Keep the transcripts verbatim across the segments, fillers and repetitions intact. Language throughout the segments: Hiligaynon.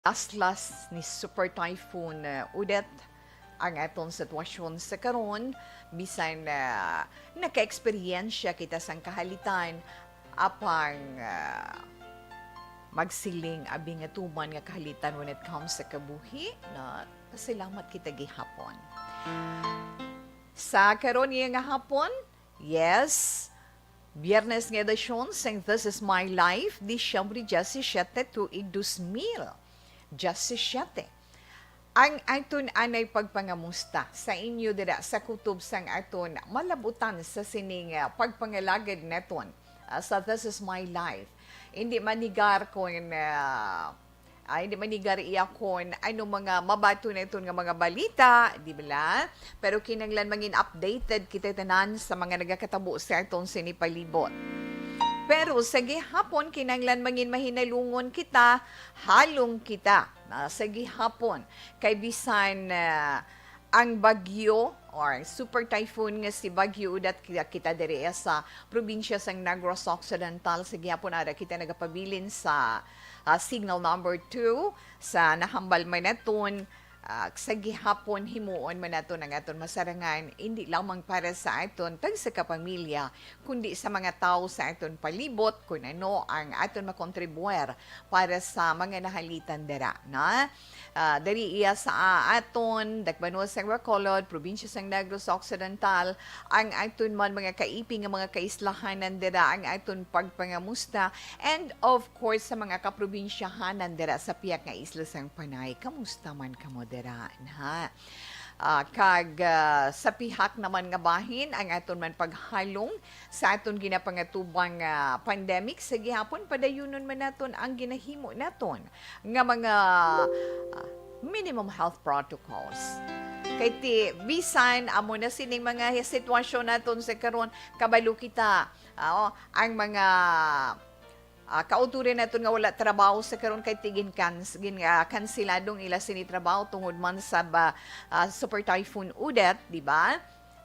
Laslas ni Super Typhoon, uh, Odette ang aton sitwasyon sa karon, bisan, uh, naka-eksperyensya kita sang kahalitan, apang, uh, magsiling abi nga tuman nga kahalitan when it comes sa kabuhi, na pasalamat kita gihapon. Sa karon niya nga hapon, yes, Biyernes nga edisyon sang This Is My Life, Disyembre diyasisiete, tuig dos mil diyasisiete. Ang aton anay pagpangamusta sa inyo dira sa kutob sang aton malabutan sa sining, ah, pagpangalagad naton, ah, sa This Is My Life. Hindi manigar kung, ah, ay, di manigar iya kon ano mga mabato naton nga mga balita, di bala? Pero kinahanglan mangin updated kita tanan sa mga nagakatabo sa aton sini palibot. Pero sa gihapon, kinahanglan mangin mahinalungon kita, halong kita, ah, sa gihapon. Kay bisan, ah, ang bagyo or super typhoon nga si Bagyo Odette, kita, kita diri sa probinsya sang Negros Occidental, sa gihapon ara kita nagapabilin sa, ah, signal number two, sa nahambal man naton, ah, sa gihapon himuon man naton ang aton masarangan, hindi lamang para sa aton tagsa ka pamilya, kundi sa mga tawo sa aton palibot, kun ano ang aton makontribuer para sa mga nahalitan dira, na? Ah, diri iya sa, ah, aton dakbanon sang Bacolod, probinsya sang Negros Occidental, ang aton man mga kaiping nga mga kaislahanan dira, ang aton pagpangamusta, and of course sa mga kaprobinsyahanan dira sa pihak nga isla sang Panay. Kamusta man kamo dira, na? Ah, kag, ah, sa pihak naman nga bahin, ang aton man paghalong sa aton ginapangatubang, ah, pandemic, sa gihapon padayunon man naton ang ginahimo naton nga mga, ah, minimum health protocols. Kay ti, bisan amo na sining mga sitwasyon naton sa karon, kabalo kita, ah, ang mga, ah, kautoran naton nga wala trabaho sa karon kay ti gin-, kans-, gin-, ah, kanseladong ila sini trabaho tungod man sa ba, ah, Super Typhoon Odette, di ba?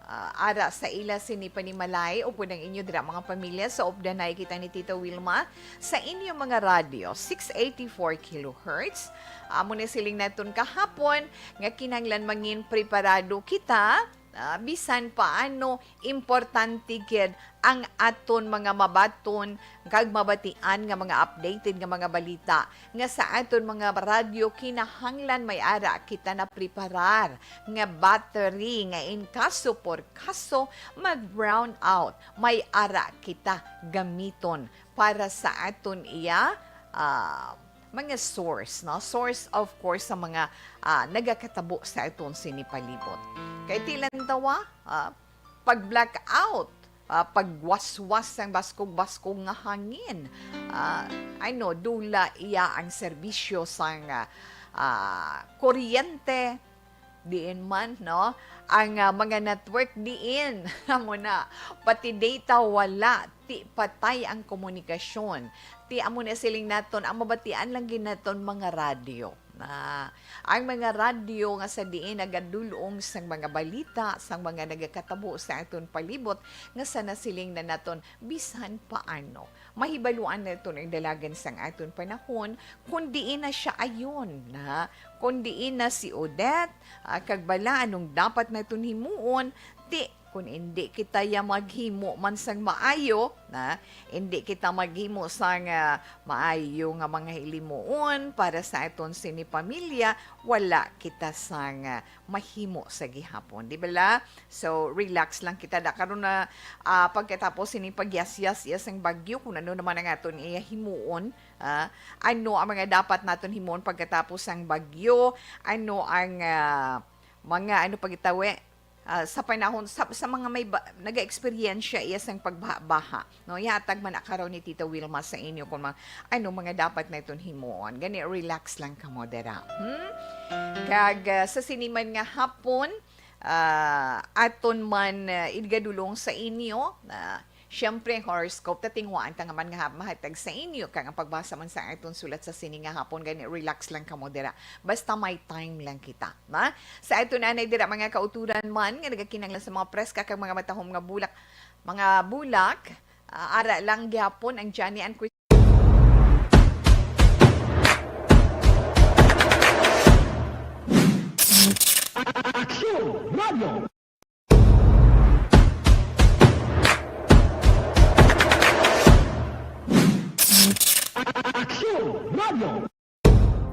Ah, ara sa ila sini panimalay, upod ang inyo dira mga pamilya, sa updanay kita ni Tita Wilma sa inyo mga radyo, six eighty-four kilohertz. Amo ni siling naton kahapon nga kinahanglan mangin preparado kita, ah, bisan paano importante gid ang aton mga mabaton kag mabatian nga mga updated nga mga balita nga sa aton mga radyo kinahanglan may ara kita na preparar nga battery nga in kaso por kaso mag-brown out, may ara kita gamiton para sa aton iya, ah, mga source, no? Source, of course, sa mga, ah, nagakatabo sa aton sini palibot. Kay ti lantawa, ah, pag-blackout, ah, pagwaswas sang baskog-baskog nga hangin, ah, ano, dula iya ang serbisyo sang, ah, ah, kuryente, diin man, no? Ang, ah, mga network diin, amo na, pati data wala, ti patay ang komunikasyon. Ti amo na siling naton, ang mabatian lang gid naton mga radyo. Na, ang mga radyo nga sa diin nagadulong sang mga balita, sang mga nagakatabo sa aton palibot, nga sa nasiling na naton bisan paano. Mahibaluan naton ang dalagan sang aton panahon, kung diin na siya ayon, na, kung diin na si Odette, ah, kag bala anong dapat naton himuon, ti, kung indi kita ya maghimo man sang maayo, na, indi kita maghimo sang, ah, maayo nga mga hilimuon para sa aton sini pamilya, wala kita sang, ah, mahimo sa gihapon, di bala? So, relax lang kita da karon na, ah, pagkatapos sini pagyasyas iya sang bagyo, kung ano naman ang aton iya himuon, ah, ano ang mga dapat naton himuon pagkatapos sang bagyo, ano ang, ah, mga, ano, pagitawi, ah, sa panahon sa, sa mga may ba, naga-eksperyensya iya sang pagbaha-baha, no? Ihatag man na karon ni Tita Wilma sa inyo kung mga, ano mga dapat naton himuon. Gani, relax lang kamo dira. Hmm? Kag, ah, sa sini man nga hapon, ah, aton man, ah, igadulong sa inyo, ah, siyempre, ang horoscope, tatingwaan ta nga man nga mahatag sa inyo, kag ang pagbasa man sa aton sulat sa sini nga hapon, gani, relax lang kamo dira. Basta may time lang kita, na? Sa aton anay dira, mga kauturan man, nga nagakinahanglan sa mga preska kag mga matahom nga bulak, mga bulak, ah, ara lang gyapon ang Johnny and Chris. Aksyon Radio.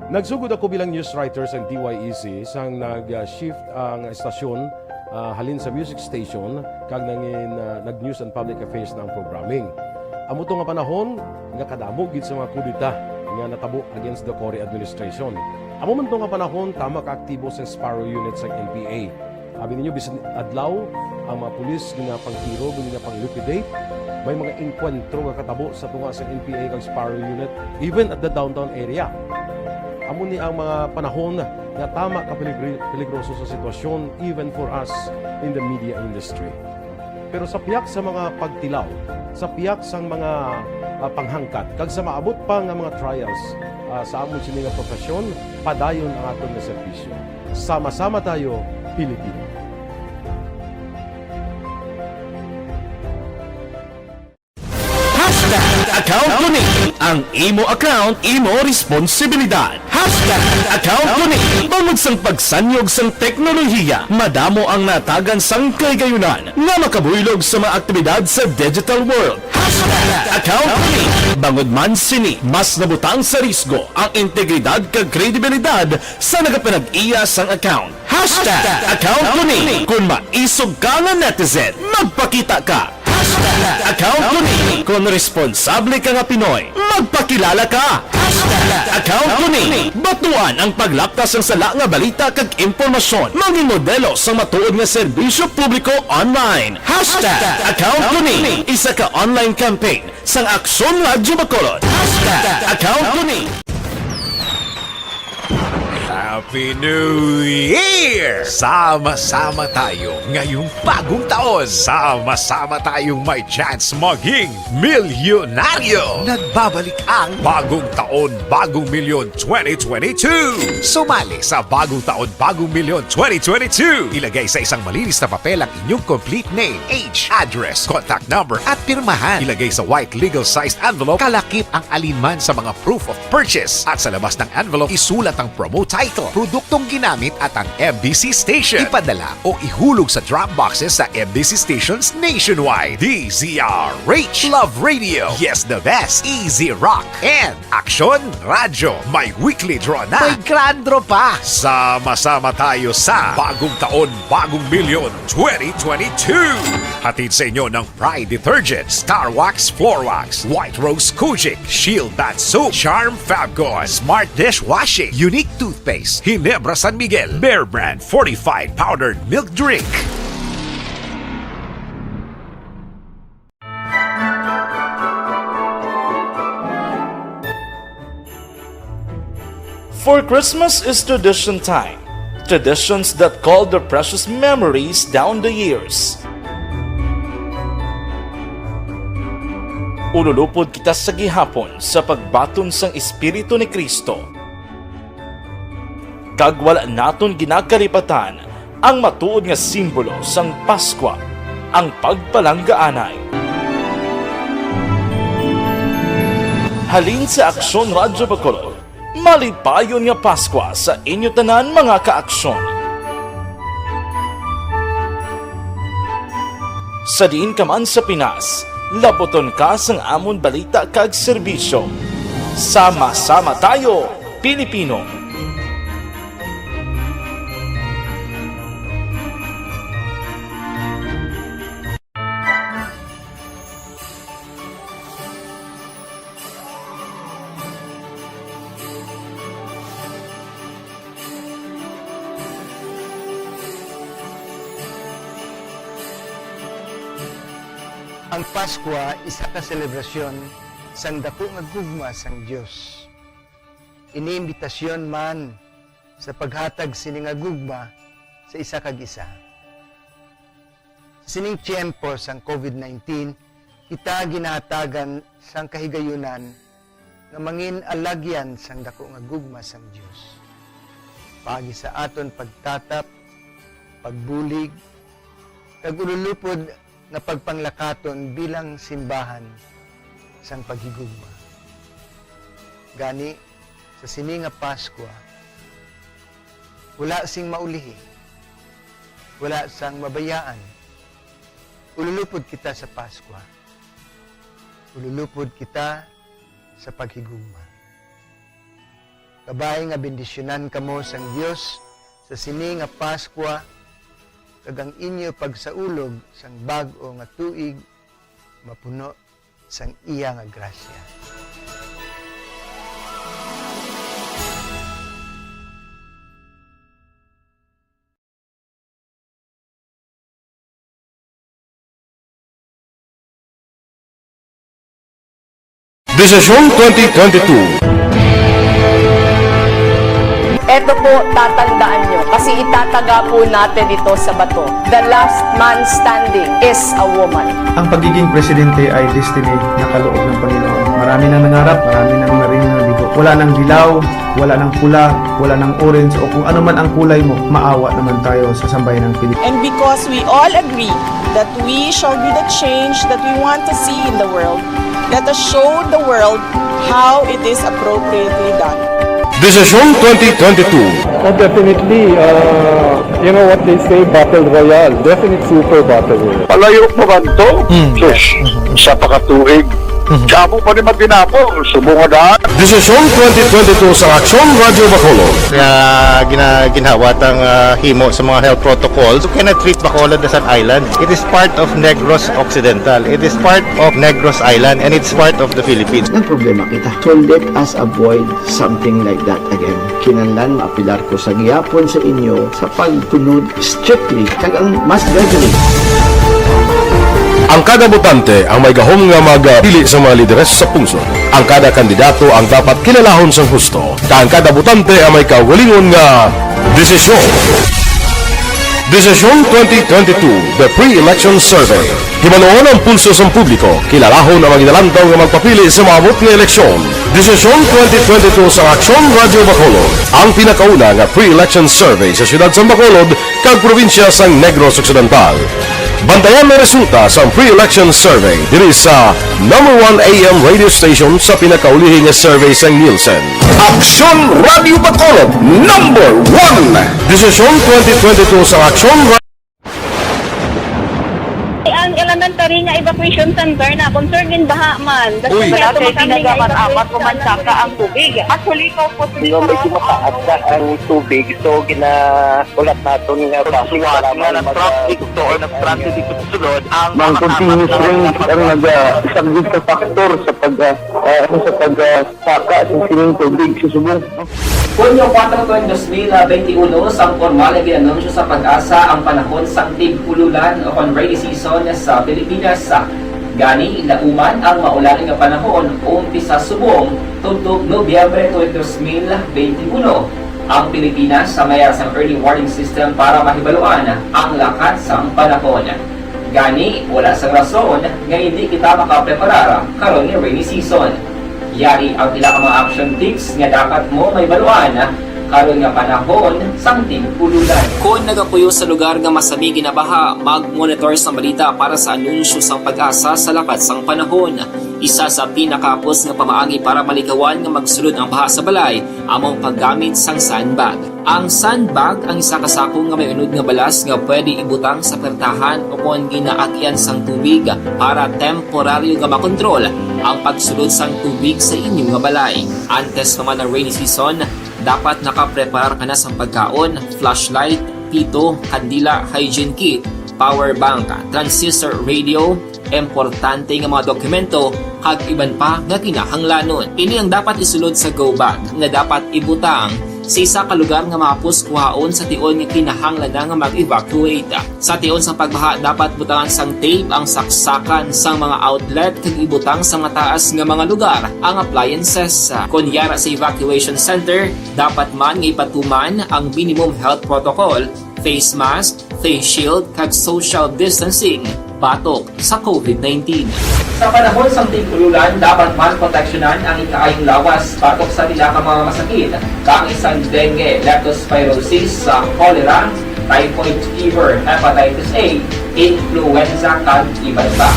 Nagsugod ako bilang news writer sa D Y E C sang nag-shift ang estasyon, ah, halin sa music station kag nangin, ah, nag-news and public affairs na ang programming. Amo to nga panahon nga kadamo gid sa mga kudeta nga natabo against the Cory administration. Amo man to nga panahon tama ka aktibo sang Sparrow Unit sang N P A. Abi ninyo, bisan adlaw, ang mga pulis ginapangtiro, ginapang-liquidate. May mga engkwentro nga katabo sa tunga sa N P A kag Sparrow Unit, even at the downtown area. Amo ni ang mga panahon nga tama ka peligri-, peligroso sa sitwasyon, even for us in the media industry. Pero sa pihak sa mga pagtilaw, sa pihak sang mga, ah, panghangkat, kag sa maabot pa nga mga trials, ah, sa amon sini nga profesyon, padayon ang aton nga serbisyo. Sama-sama tayo, Pilipino. Hashtag account ko ni. Ang imo account, imo responsibilidad. Hashtag account ko ni. Bangod sang pagsanyog sang teknolohiya, madamo ang natagan sang kahigayunan nga makabuylog sa mga aktibidad sa digital world. Hashtag account ko ni. Bangod man sini, mas nabutang sa risgo ang integridad kag kredibilidad sa nagapanag-iya sang account. Hashtag account ko ni. Kung maisog ka nga netizen, magpakita ka. Hashtag account ko ni. Kung responsable ka nga Pinoy, magpakilala ka. Hashtag account ko ni. Batuan ang paglapkas sang sala nga balita kag impormasyon. Mangin modelo sang matuod nga serbisyo publiko online. Hashtag account ko ni. Isa ka online campaign sang Aksyon Radyo Bacolod. Hashtag account ko ni. Happy New Year! Sama-sama tayo ngayong bagong taon. Sama-sama tayong may chance maging milyonaryo. Nagbabalik ang Bagong Taon, Bagong Milyon twenty twenty-two. Sumali sa Bagong Taon, Bagong Milyon twenty twenty-two. Ilagay sa isang malinis na papel ang inyong complete name, age, address, contact number, at pirmahan. Ilagay sa white legal-sized envelope, kalakip ang alinman sa mga proof of purchase. At sa labas ng envelope, isulat ang promo title, produktong ginamit at ang M B C station. Ipadala o ihulog sa drop boxes sa M B C stations nationwide. D Z R H, Love Radio, Yes the Best, Easy Rock, and Aksyon Radyo. May weekly draw na. May grand draw pa. Sama-sama tayo sa Bagong Taon, Bagong Milyon twenty twenty-two. Hatid sa inyo ng Pride Detergent, Star Wax Floor Wax, White Rose Kojic, Shield Bath Soap, Charm Fabcon, Smart Dishwashing, Unique Toothpaste, Ginebra San Miguel, Bear Brand Fortified Powdered Milk Drink. For Christmas is tradition time, traditions that call their precious memories down the years. Ululupod kita sa gihapon sa pagbaton sang Espiritu ni Cristo, kag wala naton ginakalipatan ang matuod nga simbolo sang Paskwa, ang pagpalanggaanay. Halin sa Aksyon Radyo Bacolod, malipayon nga Paskwa sa inyo tanan, mga kaaksyon. Sa diin ka man sa Pinas, laputon ka sang amon balita kag serbisyo. Sama-sama tayo, Pilipino! Ang Paskwa isa ka selebrasyon sang daku nga gugma sang Dios. Ini imbitasyon man sa paghatag sini nga gugma sa isa kag isa. Sa sining tiyempo sang COVID nineteen, kita ginahatagan sang kahigayunan nga mangin alagyan sang daku nga gugma sang Dios. Paagi sa aton pagtatap, pagbulig, kag ululupod nga pagpanglakaton bilang simbahan sang paghigugma. Gani, sa sini nga Paskwa, wala sing maulihi. Wala sang mabayaan. Ululupod kita sa Paskwa. Ululupod kita sa paghigugma. Kabay nga bendisyonan kamo sang Dios sa sini nga Paskwa, kag ang inyo pagsaulog sang bag-o nga tuig mapuno sang iya nga grasya. Desisyon twenty twenty-two. Eto po, tatandaan nyo, kasi itataga po natin ito sa bato. The last man standing is a woman. Ang pagiging presidente ay destiny na kaloob ng Panginoon. Marami nang nangarap, marami nang narinig na bigo. Wala nang dilaw, wala nang pula, wala nang orange, o kung ano man ang kulay mo, maawa naman tayo sa sambayanang Pilipinas. And because we all agree that we shall be the change that we want to see in the world, let us show the world how it is appropriately done. Desisyon twenty twenty-two. Oh, definitely. Uh, you know what they say, battle royale. Definite super battle royale. Palayo pa man to? Sus, sa pakatuig. Damo pa ni magdinapol, subong nga daan. Desisyon twenty twenty-two sa Aksyon Radyo Bacolod. Nga gina, ginhawat ang ah, himo sa mga health protocols. You cannot treat Bacolod as an island. It is part of Negros Occidental. It is part of Negros Island and it's part of the Philippines. Nagproblema kita. So let us avoid something like that again. Kinahanglan maapilar ko sa gihapon sa inyo sa pagsunod strictly kag ang mas gradually. Ang kada botante ang may gahom nga magpili sa mga lideres sa pungsod. Ang kada kandidato ang dapat kilalahon sang husto, kag ang kada botante ang may kaugalingon nga desisyon. Desisyon twenty twenty-two, The Pre-Election Survey. Himanuon ang pulso sang publiko, kilalahon ang mga ginalantaw nga magpapili sa maabot nga eleksyon. Desisyon twenty twenty-two sa Aksyon Radyo Bacolod, ang pinakauna nga pre-election survey sa siyudad sang Bacolod kag probinsya sang Negros Occidental. Bantayan ang resulta sang pre-election survey diri sa number one A M radio station sa pinakaulihi nga survey sang Nielsen. Aksyon Radyo Bacolod, number one! Desisyon twenty twenty-two sa Aksyon Radyo Ang elementary nga evacuation center na concern gin baha man. Uy, wala kay tinaga man amat ko man saka ang tubig. Actually, ko po sa medyo mataas na ang tubig. So, gina ulat naton nga basi nga nag-traffic to or nag-transit dito sa sulod ang mga continuous rains ang nagasaglit sa factor sa pag ah, ah, ano, sa pag ah, saka sa sining tubig sa subong. Hunyo kuwatro, dos mil benti uno, sang pormal nga gin-anunsyo sa PAGASA ang panahon sang tig-ululan o kon rainy season sa Pilipinas. Gani, nauman ang maulan nga panahon umpisa subong tubtob Nobyembre twenty, dos mil benti uno. Ang Pilipinas sa mayara sang early warning system para mahibaluan ang lakat sang panahon. Gani, wala sang rason nga indi kita makapreparar karon nga rainy season. Yari ang pila ka mga action tips nga dapat mo mahibaluan karon nga panahon sang tig-ululan. Kon nagapuyo sa lugar nga masami ginabaha, mag-monitor sang balita para sa anunsyo sang PAGASA sa lakat sang panahon. Isa sa pinakahapos nga pamaagi para malikawan nga magsulod ang baha sa balay amo ang paggamit sang sandbag. Ang sandbag ang isa ka sako nga may unod nga balas nga pwede ibutang sa pertahan o kon ginaagyan sang tubig para temporaryo nga makontrol ang pagsulod sang tubig sa inyo nga balay. Antes pa man ang rainy season, dapat nakapreparar ka na sang pagkaon, flashlight, pito, kandila, hygiene kit, power bank, transistor radio, importante nga mga dokumento, kag iban pa nga kinahanglanon. Ini ang dapat isulod sa go bag nga dapat ibutang sa isa ka lugar nga mahapos kuhaon sa tion nga kinahanglan na nga mag-evacuate. Sa tion sang pagbaha, dapat butangan sang tape ang saksakan sang mga outlet kag ibutang sa mataas nga mga lugar ang appliances. Kon yara sa evacuation center, dapat man nga ipatuman ang minimum health protocol, face mask, face shield, kag social distancing batok sa COVID nineteen. Sa panahon sang tig-ululan, dapat man proteksyonan ang ikaayong lawas batok sa pila ka mga masakit, kaangay sang dengue, leptospirosis, cholera, typhoid fever, hepatitis A, influenza, kag iban pa.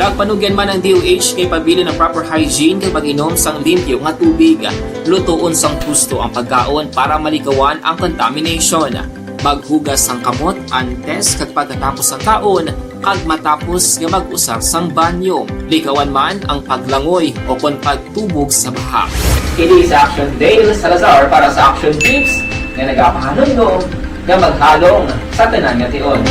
Nagpanugyan man ang D O H nga ipabilin ang proper hygiene kag pag-inom sang limpyo nga tubig. Lutoon sang husto ang pagkaon para malikawan ang contamination. Maghugas sang kamot antes kag pagkatapos sang kaon, kag matapos nga mag-usar sang banyo. Likawan man ang paglangoy o kon pagtubog sa baha. Kini si Action Dale Salazar para sa Action Tips nga nagapahanumdom nga maghalong sa tanan nga tion.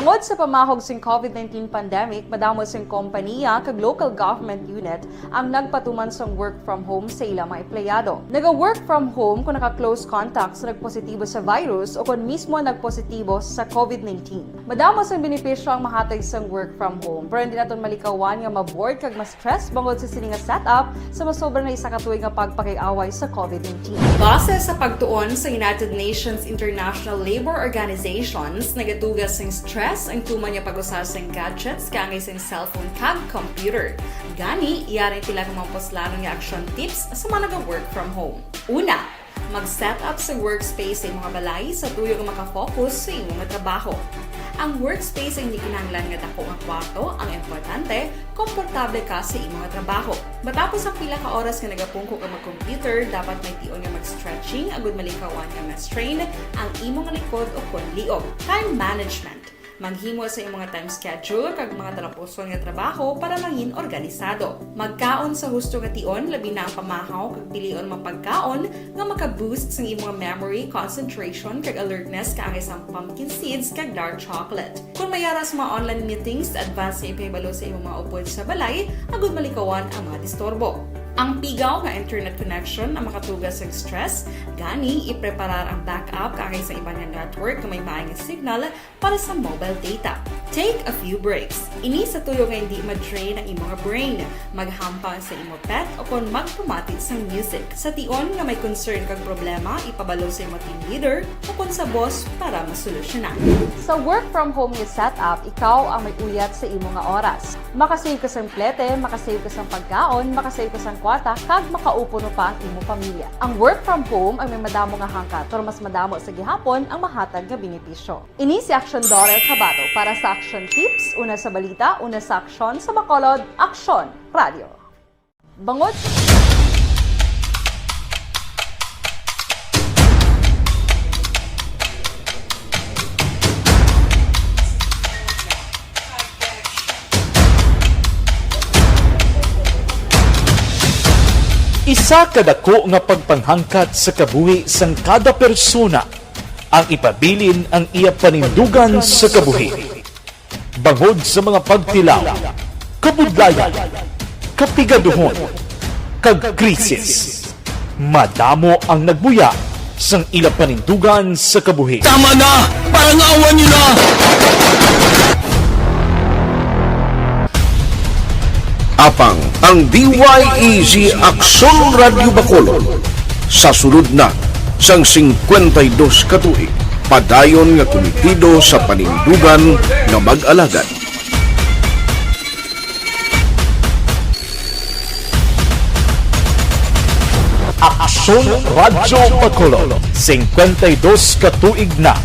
Bangod sa pamahog sing covid nineteen pandemic, madamo sing kompaniya kag local government unit ang nagpatuman sang work from home sa ila mga empleyado. Naga-work from home kung naka-close contact sa nagpositibo sa virus o kon mismo nagpositibo sa covid nineteen. Madamo sang benepisyo ang mahatag sang work from home, pero hindi naton malikawan nga ma-bored kag ma-stress bangod sa sini nga setup sa masobra na isa ka tuig nga pagpakig-away sa covid nineteen. Base sa pagtuon sa United Nations International Labour Organizations, nagatuga sing stress ang tuman nga pag-usar sing gadgets kaangay sing cellphone kag computer. Gani, yari pila ka mga puslanon nga action tips sa mga naga-work from home. Una, mag-set up sa workspace sa imong balay sa tuyo nga makafocus sa imong trabaho. Ang workspace hindi kinahanglan nga dako nga kwarto, ang importante, komportable ka sa imong trabaho. Matapos ang pila ka oras nga nagapungko ka mag-computer, dapat may tion nga mag-stretching agud malikawan nga ma-strain ang imong likod o kon liog. Time management. Maghimo sa imong time schedule kag mga talapuson nga trabaho para mangin organisado. Magkaon sa husto nga tion, labi na ang pamahaw kag pilion mga pagkaon nga maka-boost sang imong memory, concentration, kag alertness kaangay sang pumpkin seeds kag dark chocolate. Kung may ara sa mga online meetings, advance nga ipahibalo sa imong mga upod sa balay agud malikawan ang mga disturbo. Ang pigaw nga internet connection ang makatuga sang stress, gani ipreparar ang backup kaangay sa iban nga network nga may maay nga signal para sa mobile data. Take a few breaks. Ini sa tuyo nga hindi ma-drain ang imong brain. Maghampang sa imo pet o kon magpamati sang music. Sa tion nga may concern kag problema, ipabalo sa imo team leader o kon sa boss para masolusyonan. Sa work from home nga setup, ikaw ang may uyat sa imo nga oras. Makasave ka sang plete, makasave ka sang pagkaon, makasave ka sang kwarta, kag makaupuno pa ang imo pamilya. Ang work from home ang may madamo nga hangkat, pero mas madamo sa gihapon ang mahatag nga benepisyo. Ini si Action Dorel Cabato para sa Action Tips, una sa balita, una sa aksyon, sa Bacolod, Aksyon Radio. Bangod sa Isa ka dako nga pagpanghangkat sa kabuhi sang kada persona ang ipabilin ang iya panindugan sa kabuhi. Bangod sa mga pagtilaw, kabudlayan, kapigaduhon, kag krisis, madamo ang nagbuya sang ila panindugan sa kabuhi. Tama na! Parang awan niyo na! Apang ang D Y E G Aksyon Radyo Bacolod sa sulod na sang singkwenta y dos ka tuig, padayon nga kumitido sa panindugan nga mag-alagad. Aksyon Radyo Bacolod, singkwenta y dos ka tuig na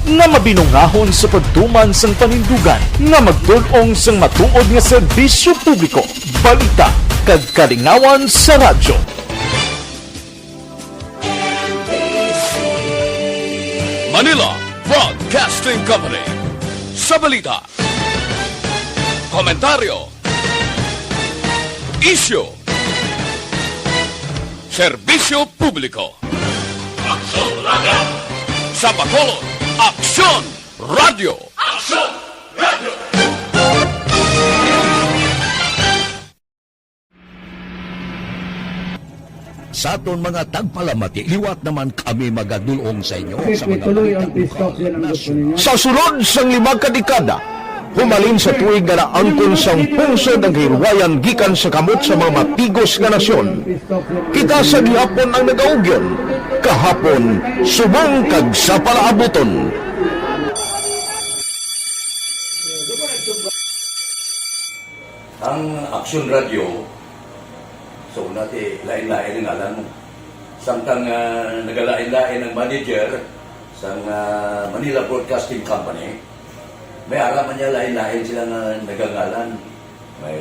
nga mabinungahon sa pagtuman sang panindugan nga magtul-ong sang matuod nga serbisyo publiko, balita, kag kalingawan sa radyo. Manila Broadcasting Company. Sa balita, komentaryo, isyu, serbisyo publiko. Aksyon Radyo. Sa Bacolod, Aksyon Radyo. Aksyon Radyo. Sa aton mga tagpalamati, liwat naman kami magadul-ong sa inyo sa mga balita. Sa sulod sang lima ka dekada, humalin sa tuig nga naangkon sang pungsod ang kahilwayan gikan sa kamot sa mga matigos nga nasyon. Kita sa gihapon ang nagaugyon, kahapon subong kag sa palaabuton. Ang Aksyon Radyo, sa una ti lain-lain ang ngalan. Samtang, ah, nagalain-lain ang manager sang, ah, Manila Broadcasting Company, may ara man niya lain-lain sila nga nagangalan. May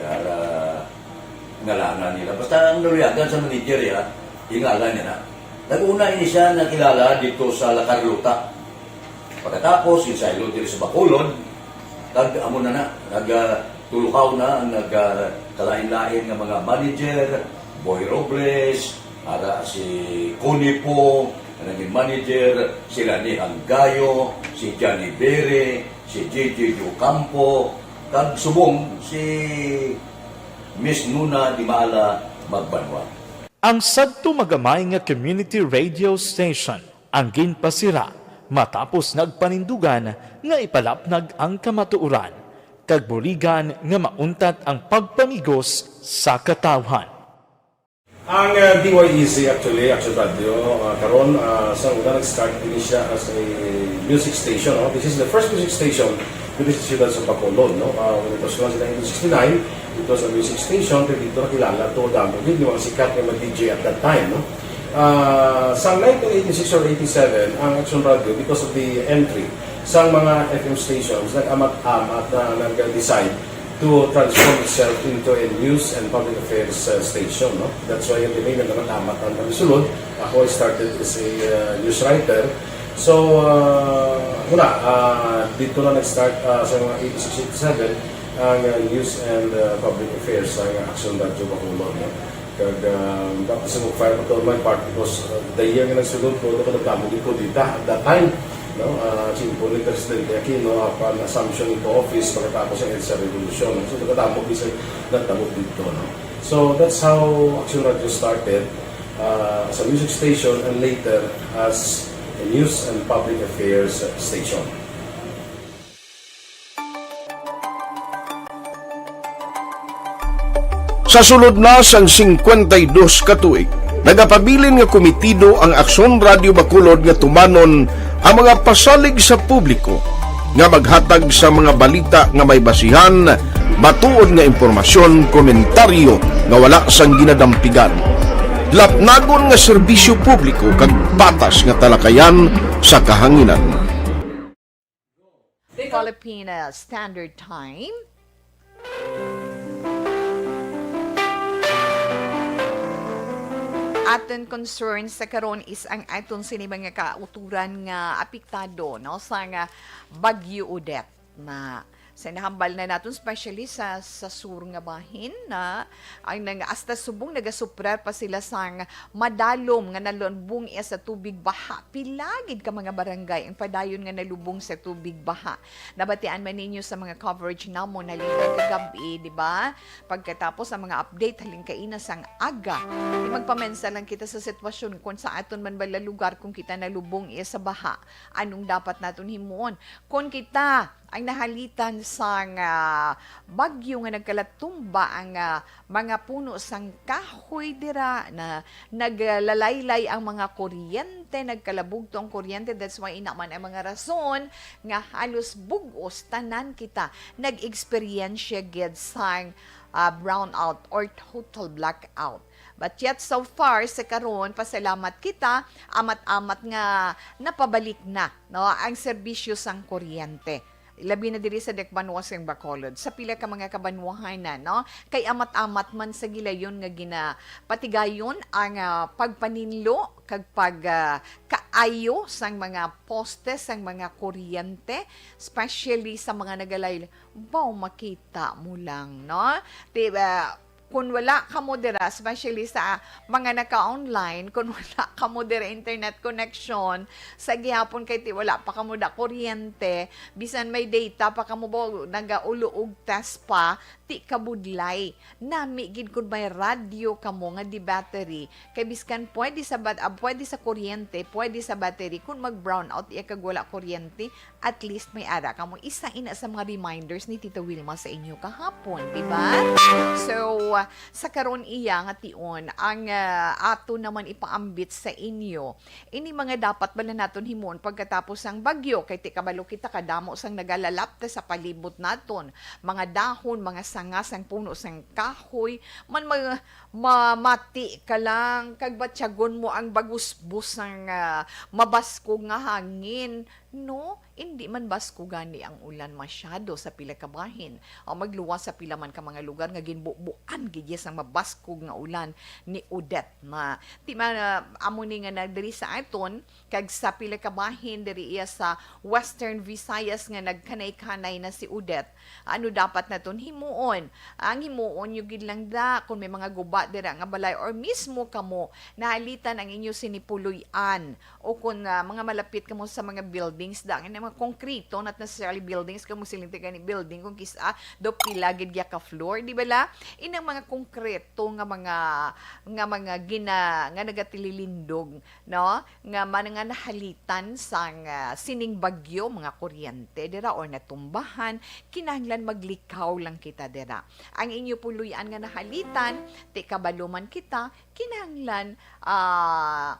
ara ngalanan nila. Basta ang naluyagan sa manager, ya, ingalan niya na. Nag-una ini siya nakilala dito sa La Carlota. Pagkatapos, ginsaylo diri sa Bacolod, kag amo na na, nag, ah, tuluhaw na ang nag, ah, kalain-lain nga mga manager, Boy Robles, ara si Connie Poo, nga naging manager, sila ni Hanggayo, si Johnny Bere, si J J Ocampo, kag subong si Miss Nuna Dimala Magbanwa. Ang sadto magamay nga community radio station ang ginpasira matapos nagpanindugan nga ipalapnag ang kamatuoran, kag buligan nga mauntat ang pagpamigos sa katawhan. Ang, uh, D Y E C, actually, Action Radio, uh, karon, uh, sa una nag-start din siya as a music station, no? This is the first music station dito sa siyudad sa Bacolod, no? Uh, when it was launched in nineteen sixty-nine, it was a music station, pero dito nakilala to, damo din yung mga sikat nga mga D J at that time, no? Uh, sa nineteen eighty-six or eighty-seven, ang Action Radio, because of the entry sa mga F M stations, nag-amat-amat na nag-decide to transform itself into a news and public affairs, uh, station, no? That's why yung name nag-amat-amat ang kami sulod. Ako, I started as a, uh, news writer. So, uh, wala, uh, dito na nag-start, uh, sa mga eighty-six, eighty-seven, ang, uh, news and, uh, public affairs sa Action Radio Bacolod, no? Kag, uh, tapos sa fire pa to my part because, uh, the year nga nagsulod ko, ako nagdamo din ko dita at that time, no? Uh, simple ni Presidente Aquino, upon assumption into office, pagkatapos ang EDSA Revolution. So, nagdamo din sa nagdamo dito, no? So, that's how Action Radio started, uh, as a music station and later as a news and public affairs station. Sa sulod na sang singkwenta y dos ka tuig, nagapabilin nga komitido ang Aksyon Radio Bacolod nga tumanon ang mga pasalig sa publiko nga maghatag sa mga balita nga may basihan, matuod nga impormasyon, komentaryo nga wala sang ginadampigan, lapnagon nga serbisyo publiko kag patas nga talakayan sa kahanginan. Philippine Standard Time. Aton concern sa karon is ang aton sini mga kauturan nga apektado, no, sa nga Bagyo Odette na sa nahambal na naton, especially sa, sa sur nga bahin, na ang nang, hasta subong nagasuprar pa sila sang madalom nga nalubong iya sa tubig baha. Pila gid ka mga barangay ang padayon nga nalubong sa tubig baha. Nabatian man ninyo sa mga coverage namon halin kagab-i, di ba? Pagkatapos ang mga update halin kaina sang aga, di magpamensa lang kita sa sitwasyon kung sa aton man bala lugar kung kita nalubong iya sa baha. Anong dapat naton himuon? Kung kita ang nahalitan sang, ah, bagyo nga nagkalatumba ang, ah, mga puno sang kahoy dira, na naglalaylay ang mga kuryente, nagkalabugto ang kuryente. That's why ina man ang mga rason nga halos bug-os tanan kita nag-eksperyensya gid sang, ah, brownout or total blackout. But yet, so far, sa karon, pasalamat kita, amat-amat nga napabalik na, no, ang serbisyo sang kuryente. Labi na diri sa Dakbanuas kag Bacolod, sa pila ka mga kabanwahanan, no? Kay amat-amat man sa gilayon nga ginapatigayon ang, ah, pagpaninlo kag pag, ah, kaayo sang mga poste, sang mga kuryente, especially sa mga nagalay-, baw makita mo lang, no? Di ba? Kung wala kamo dira, especially sa mga naka-online, kung wala kamo dira internet connection, sa gihapon kay ti wala pa kamo da kuryente, bisan may data pa kamo, ba, nagaulo og test pa, ti kabudlay. Nami gid kun may radyo kamo nga di battery, kay biskan pwede sa bat-, ah, pwede sa kuryente, pwede sa battery, kung mag-brownout iya kag wala kuryente, at least may ara kamo. Isa ina sa mga reminders ni Tita Wilma sa inyo kahapon, di ba? So, ah, sa karon iya nga tion, ang, ah, ato naman ipaambit sa inyo, ini mga dapat bala naton himuon pagkatapos sang bagyo, kay ti kabalo kita kadamo sang nagalalapte sa palibot naton, mga dahon, mga sanga sang puno sang kahoy, man ma-, mamati ka lang, kag batyagon mo ang bagusbos sang, ah, mabaskog nga hangin. No, indi man baskog gani ang ulan masyado sa pila ka bahin. O magluwas sa pila man ka mga lugar nga ginbubuan gid sang mabaskog nga ulan ni Odette. Ma, ti man, ah, amo ni nga na diri sa aton, kag sa pila ka bahin diri iya sa Western Visayas nga nagkanay-kanay na si Odette. Ano dapat naton himuon? Ang himuon nyo gid lang da, kung may mga guba dira nga balay or mismo kamo nahalitan ang inyo sinipuloy-an, o kung, ah, mga malapit kamo sa mga buildings da, nga mga konkreto, not necessarily buildings, kamo siling gani building, kung kis-a do pila gid ya ka floor, di ba la? Inang mga konkreto nga mga, nga mga gina-, nga nagatililindog, no? Nga man nga nahalitan sang, ah, sining bagyo, mga kuryente dira or natumbahan, kinahanglan maglikaw lang kita dira. Ang inyo puloy-an nga nahalitan, ti kabalo man kita, kinahanglan, ah,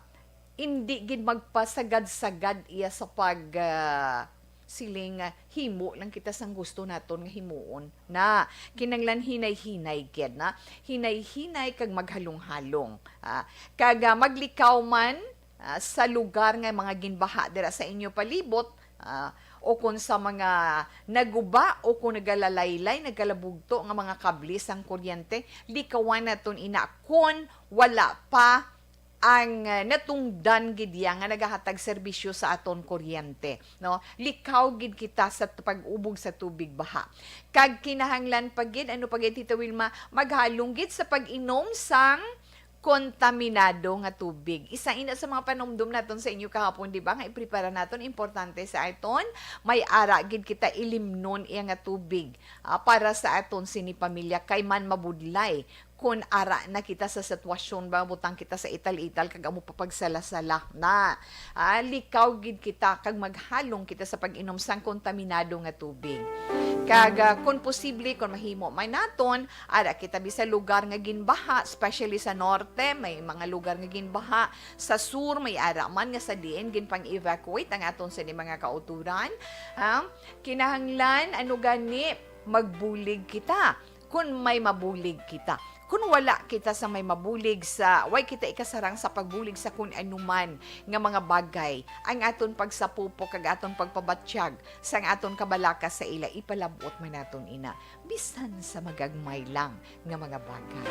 indi gid magpasagad-sagad iya sa pag, ah, siling, ah, himo lang kita sang gusto naton nga himuon. Na, kinahanglan hinay-hinay gid na. Hinay-hinay kag maghalong-halong. Ah, kag, ah, maglikaw man, ah, sa lugar nga mga ginbaha dira sa inyo palibot, ah, o kon sa mga naguba o kon nagalalaylay, nagalabugto nga mga kable sang kuryente, likawan naton ina kon wala pa ang, ah, natungdan gid iya nga nagahatag serbisyo sa aton kuryente, no? Likaw gid kita sa t-, pag-ubog sa tubig baha. Kag kinahanglan pa gid, ano pa gid, Tita Wilma, maghalong gid sa pag-inom sang kontaminado nga tubig. Isa ina sa mga panumdom naton sa inyo kahapon, di ba, nga iprepara naton, importante sa aton, may ara gid kita ilimnon iya nga tubig, ah, para sa aton sini pamilya, kay man mabudlay kon ara na kita sa sitwasyon ba, butang kita sa ital-ital kag amo pa pagsala-sala na. Ah, likaw gid kita kag maghalong kita sa pag-inom sang kontaminado nga tubig. Kag, ah, kon posible, kon mahimo man naton, ara kita bisan lugar nga ginbaha, especially sa norte, may mga lugar nga ginbaha, sa sur, may ara man nga sa diin ginpang-evacuate ang aton sini mga kauturan. Ha? Kinahanglan, ano gani, magbulig kita. Kun may mabulig kita. Kun wala kita sa may mabulig sa, way kita ikasarang sa pagbulig sa kun anuman nga mga bagay, ang aton pagsapupo kag aton pagpabatyag sang aton kabalaka sa ila, ipalab-ot man naton ina, bisan sa magagmay lang nga mga bagay.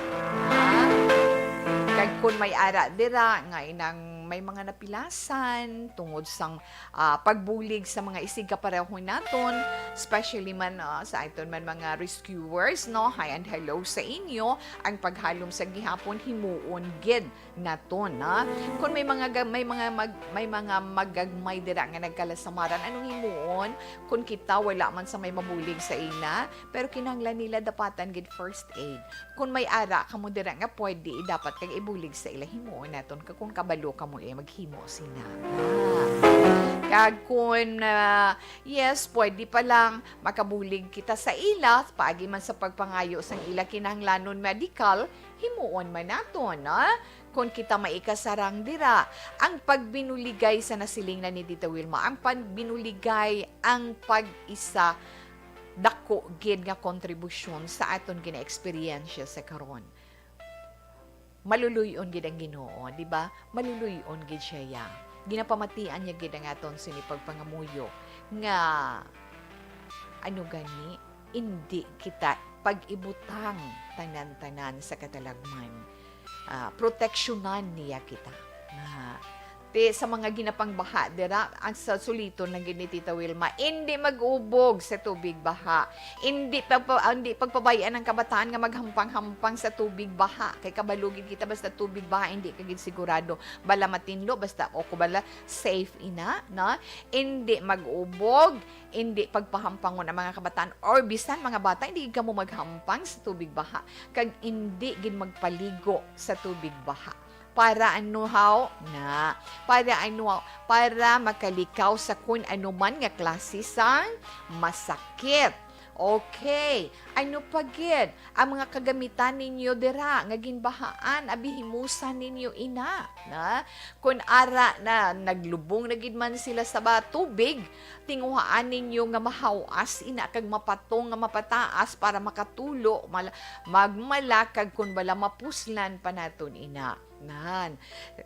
Ha? Kag kun may ara dira nga inang may mga napilasan tungod sang, ah, pagbulig sa mga isigkapareho naton, especially man, ah, sa aton man mga rescuers, no? Hi and hello sa inyo. Ang paghalom sa gihapon himuon gid naton, ha? Kung may mga ga-, may mga mag-, may mga magagmay dira nga nagkalasamaran, anong himuon? Kung kita wala man sa may mabulig sa ina, pero kinahanglan nila dapatan gid first aid. Kung may ara kamo dira nga pwede, dapat kag ibulig sa ila, himuon naton ka kung kabalo kamo, eh, maghimo sina. Ah. Kag kung, ah, yes, pwede pa lang makabulig kita sa ila, paagi man sa pagpangayo sang ila kinahanglanon medikal, himuon man naton, ah. Kung kita maikasarang dira, ang pagbinuligay sa nasiling na ni Tita Wilma, ang pagbinuligay, ang pag-isa, dako gid nga kontribusyon sa aton gina-eksperyensya sa karon. Maluluy-on gid ang Ginoo, di ba? Maluluy-on gid siya, ya. Ginapamatian niya gid ang aton sini pagpangamuyo nga, ano gani, indi kita pag-ibutang tanan-tanan sa katalagman. Ah, proteksyonan niya kita. Nga, ti, sa mga ginapangbaha dira, ang sa suliton lang gid ni Tita Wilma, indi mag-ubog sa tubig baha. Indi pagpa-, indi pagpabay-an ang kabataan nga maghampang-hampang sa tubig baha. Kay kabalo gid kita, basta tubig baha, indi ka gid sigurado bala matinlo, basta o ko bala safe ina, no? Indi mag-ubog, indi pagpahampangon ang mga kabataan or bisan mga bata, indi gid kamo maghampang sa tubig baha, kag indi gid magpaligo sa tubig baha. Para ano haw? Na, para ano haw? Para makalikaw sa kun ano man nga klase sang masakit. Okay. Ano pa gid ang mga kagamitan ninyo dira nga ginbahaan? Abi, himusan ninyo ina, na? Kun ara na, naglubong na gid man sila sa ba-, tubig, tinguhaan ninyo nga mahawas ina kag mapatong nga mapataas para makatulo, mala-, magmala kag kun bala mapuslan pa naton ina. Nan.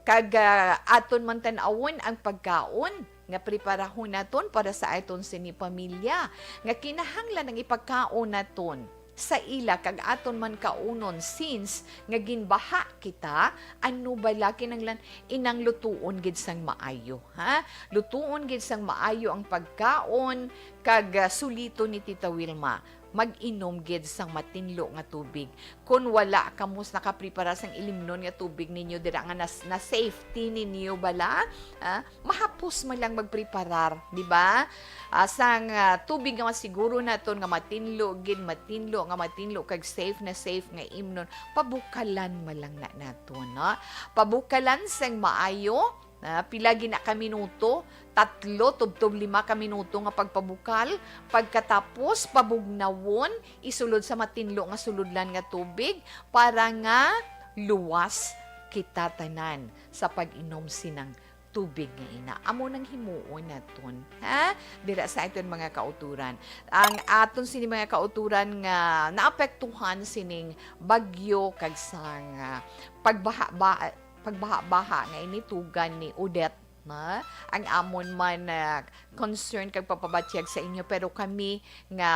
Kag, ah, aton man tan-awon ang pagkaon nga preparahon naton para sa aton sini pamilya, nga kinahanglan ang ipagkaon naton sa ila kag aton man kaunon, since nga ginbaha kita. Ano bala kinahanglan? Inang lutuon gid sang maayo, ha? Lutuon gid sang maayo ang pagkaon, kag, ah, suliton ni Tita Wilma, mag-inom gid sang matinlo nga tubig. Kon wala kamo s-, nakaprepara sang ilimnon nga tubig ninyo dira nga nas-, na-safety ninyo bala, ah, mahapos man lang magpreparar, di ba? Ah, sang, ah, tubig nga masiguro naton nga matinlo gid, matinlo nga matinlo, kag safe na safe nga imnon, pabukalan man lang na naton, no? Pabukalan sang maayo, ah, pila gid na ka minuto, tatlo tubtob lima ka minuto nga pagpabukal, pagkatapos pabugnawon, isulod sa matinlo nga sulodlan nga tubig para nga luwas kita tanan sa pag-inom sinang tubig nga ina. Amo nang himuon naton, ha? Dira sa aton mga kauturan. Ang aton sini mga kauturan nga naapektuhan sining bagyo kag sang, ah, pagbaha, ba-, pagbaha-baha nga initugan ni Odette, na ang amon man, ah, concern kag pagpabatyag sa inyo, pero kami nga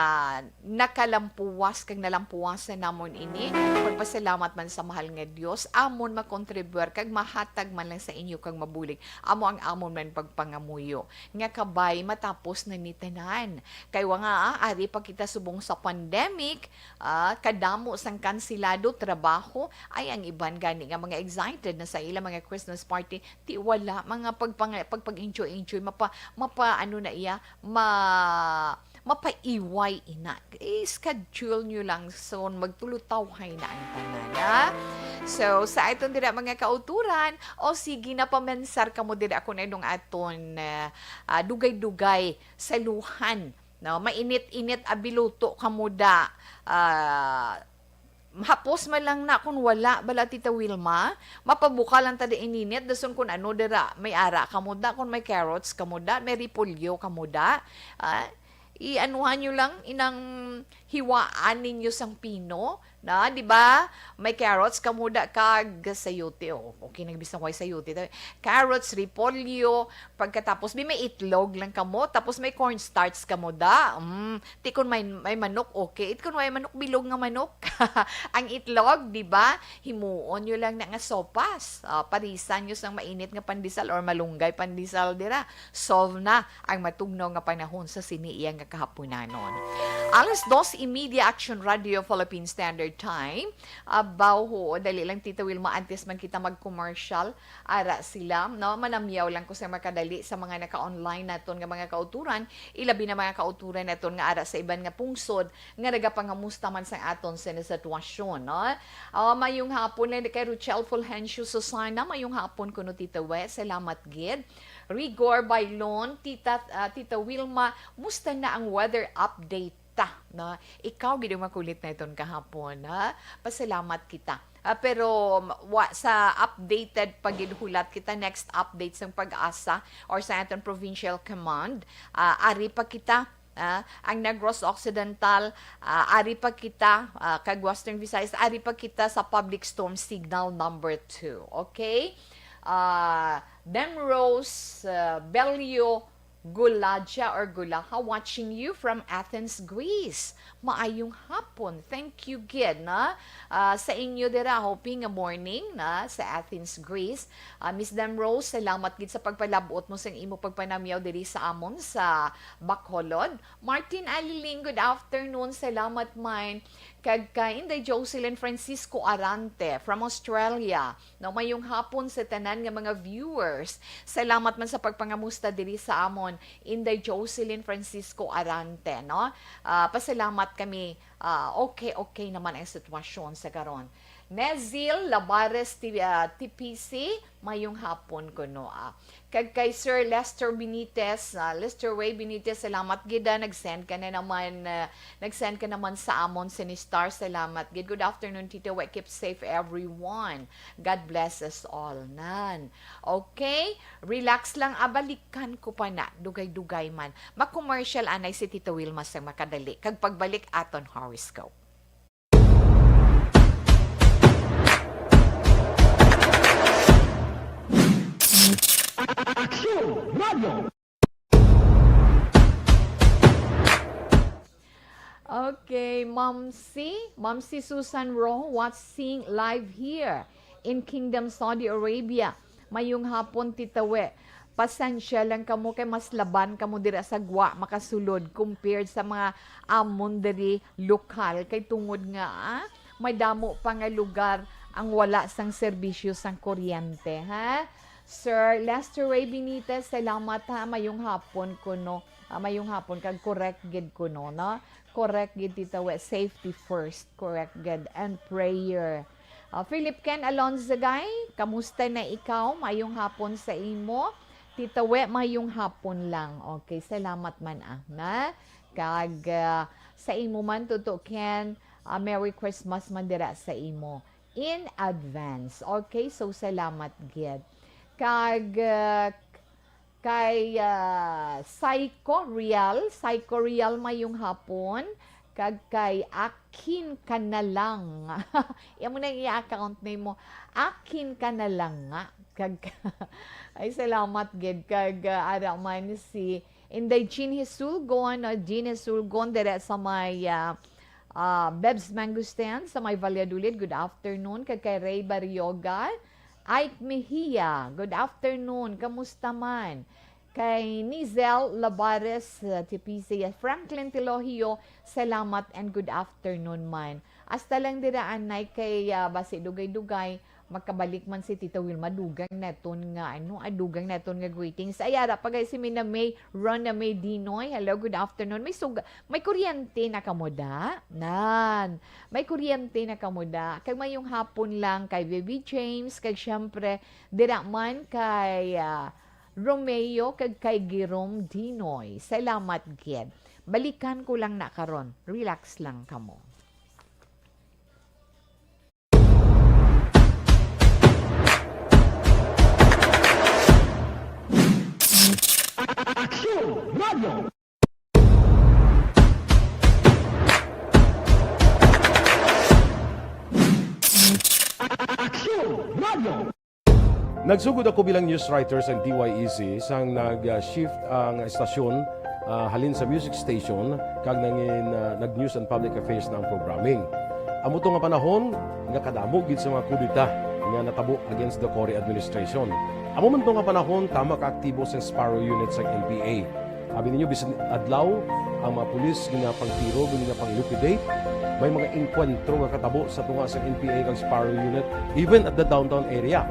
nakalampuwas kag nalampuwasan namon ini, magpasalamat man sa mahal nga Dios, amon makontribuar kag mahatag man lang sa inyo kag mabulig. Amo ang amon man pagpangamuyo nga kabay matapos na ni tanan. Kay wa nga, ah, ari pa kita subong sa pandemic, ah, kadamo sang kansilado trabaho. Ay, ang iban gani nga mga excited na sa ila mga Christmas party, ti wala mga pagpang-, pagpag-enjoy-enjoy, mapa-, mapa-, ano na iya, ma-, mapaiway ina. I-schedule nyo lang son, magtulutawhay na ang tanan, ha? So, sa aton dira mga kauturan, o sige na, pamensar kamo dira, ako na nung aton, ah, ah, dugay-dugay sa luhan, no? Mainit-init, abiluto kamo da. Ah, hapos man lang na kung wala bala, Tita Wilma, mapabukal lang ta di ininit, dason kung ano dira, may ara kamo da, kung may carrots kamo da, may repolyo kamo da, ah, i-anuhan nyo lang, inang hiwaan ninyo sang pino, na, di ba? May carrots kamo da kag sayote, oh. Okay, nagbisang way sayote. Carrots, repolyo, pagkatapos, bi, may itlog lang kamo, tapos may cornstarch kamo da. Mm, ti kun may, may manok, okay. It kun may manok, bilog nga manok. Ang itlog, di ba? Himuon nyo lang na nga sopas. Ah, parisan nyo sang mainit nga pandesal or malunggay pandesal dira. Solve na ang matugnaw nga panahon sa sini iya nga kahaponanon. Alas dos y media, Action Radio Philippine Standard Time. Abaw, ho, dali lang, Tita Wilma, antes man kita mag-commercial, ara sila, no? Manamyaw lang ko sa makadali sa mga naka-online naton nga mga kauturan, ilabi na mga kauturan naton nga ara sa iban nga pungsod nga nagapangamusta man sa aton sa sitwasyon, no? Ah, mayong hapon lang kay Rochelle Fulgencio Susana, mayong hapon kuno, Tita We, salamat gid. Rigor Bailon, Tita, ah, Tita Wilma, musta na ang weather update ta, no? Ikaw gid ang makulit na iton kahapon, ha? Pasalamat kita. Ah, pero, um, wa, sa updated pa gid hulat kita, next update sang PAGASA or sa aton provincial command, ah, ari pa kita, ah, ang Negros Occidental, ah, ari pa kita, ah, kag Western Visayas, ari pa kita sa public storm signal number two, okay? Ah, Demrose, ah, Belio, Gulaja or Gulaha, watching you from Athens, Greece. Maayong hapon. Thank you gid, na, ah, sa inyo dira, hoping nga morning na sa Athens, Greece. Ah, Miss Demrose, salamat gid sa pagpalabot mo sa imo pagpanamyaw diri sa amon sa Bacolod. Martin Aliling, good afternoon. Salamat man. Kag kay Inday Jocelyn Francisco Arante from Australia. No, mayong hapon sa tanan nga mga viewers. Salamat man sa pagpangamusta diri sa amon, Inday Jocelyn Francisco Arante, no? Ah, pasalamat kami. Ah, okay, okay naman ang sitwasyon sa karon. Nezil Labares, T-, ah, T P C, mayong hapon kuno, ah. Kag kay Sir Lester Benitez, ah, Lester Way Benitez, salamat gid, ah, nag-send ka na naman, ah, nag-send ka naman sa amon, Sinistar, salamat gid. Good afternoon, Tito Wet. Keep safe, everyone. God bless us all. Nan. Okay? Relax lang, ah, balikan ko pa na. Dugay-dugay man. Ma-commercial anay si Tito Wilma sa makadali. Kag pagbalik aton horoscope. Aksyon Radio. Okay, Ma'am C, Ma'am C Susan Rojo, watching live here in Kingdom, Saudi Arabia. Mayong hapon, Tita We. Pasensya lang kamo kay mas laban kamo dira sa gwa makasulod compared sa mga amon diri lokal. Kay tungod nga, ah, may damo pa nga lugar ang wala sang serbisyo sang kuryente, ha? Sir Lester Ray Benitez, salamat ha. Mayong hapon kuno. Ah, mayong hapon kag correct gid kuno, no? Correct gid, Tita We. Safety first. Correct gid. And prayer. Ah, Philip Ken Alonzagay, kamusta na ikaw? Mayong hapon sa imo. Tita We, mayong hapon lang. Okay, salamat man, ah, na. Kag, ah, sa imo man, Tuto Ken, ah, Merry Christmas man dira sa imo. In advance. Okay, so salamat gid. Kag, ah, kay, ah, Psycho Real, Psycho Real, mayong hapon. Kag kay Akin Ka Na Lang. Amo na ang iya account name mo. Akin Ka Na Lang nga. Kag, ay, salamat gid. Kag, ah, ara man si Inday Jean Hisulgon, no? Jean Hisulgon, dire sa may, ah, ah, Beb's Mango Stand, sa may Valladolid. Good afternoon. Kag kay Ray Barrioga, Ike Mejia, good afternoon. Kamusta man? Kay Nizel Labares, uh, T P C, Franklin Tilogio, salamat and good afternoon man. Hasta lang dira, anay, kay, ah, basi dugay-dugay, makabalik man si Tita Wilma, dugang naton nga, ano, ah, dugang naton nga greetings. Ay, ara pa kay si Mina May, Rona May Dinoy. Hello, good afternoon. May sug-, may kuryente na kamo da? Nan. May kuryente na kamo da? Kay mayong hapon lang kay Baby James, kay syempre, dira man kay, ah, Romeo kag kay Girom Dinoy. Salamat gid. Balikan ko lang na karon. Relax lang kamo. Aksyon Radio! Aksyon Radio! Nagsugod ako bilang news writer sa D Y E C sang nag-shift ang estasyon, ah, halin sa music station kag nangin, ah, nag-news and public affairs na ang programming. Amo to nga panahon nga kadamo gid sa mga kudeta nga natabo against the Cory administration. Amo man to nga panahon tama ka aktibo sang Sparrow Unit sang N P A. Abi ninyo, bisan adlaw, ang mga pulis ginapangtiro, ginapang-liquidate. May mga engkwentro nga katabo sa tunga sa N P A kag Sparrow Unit, even at the downtown area.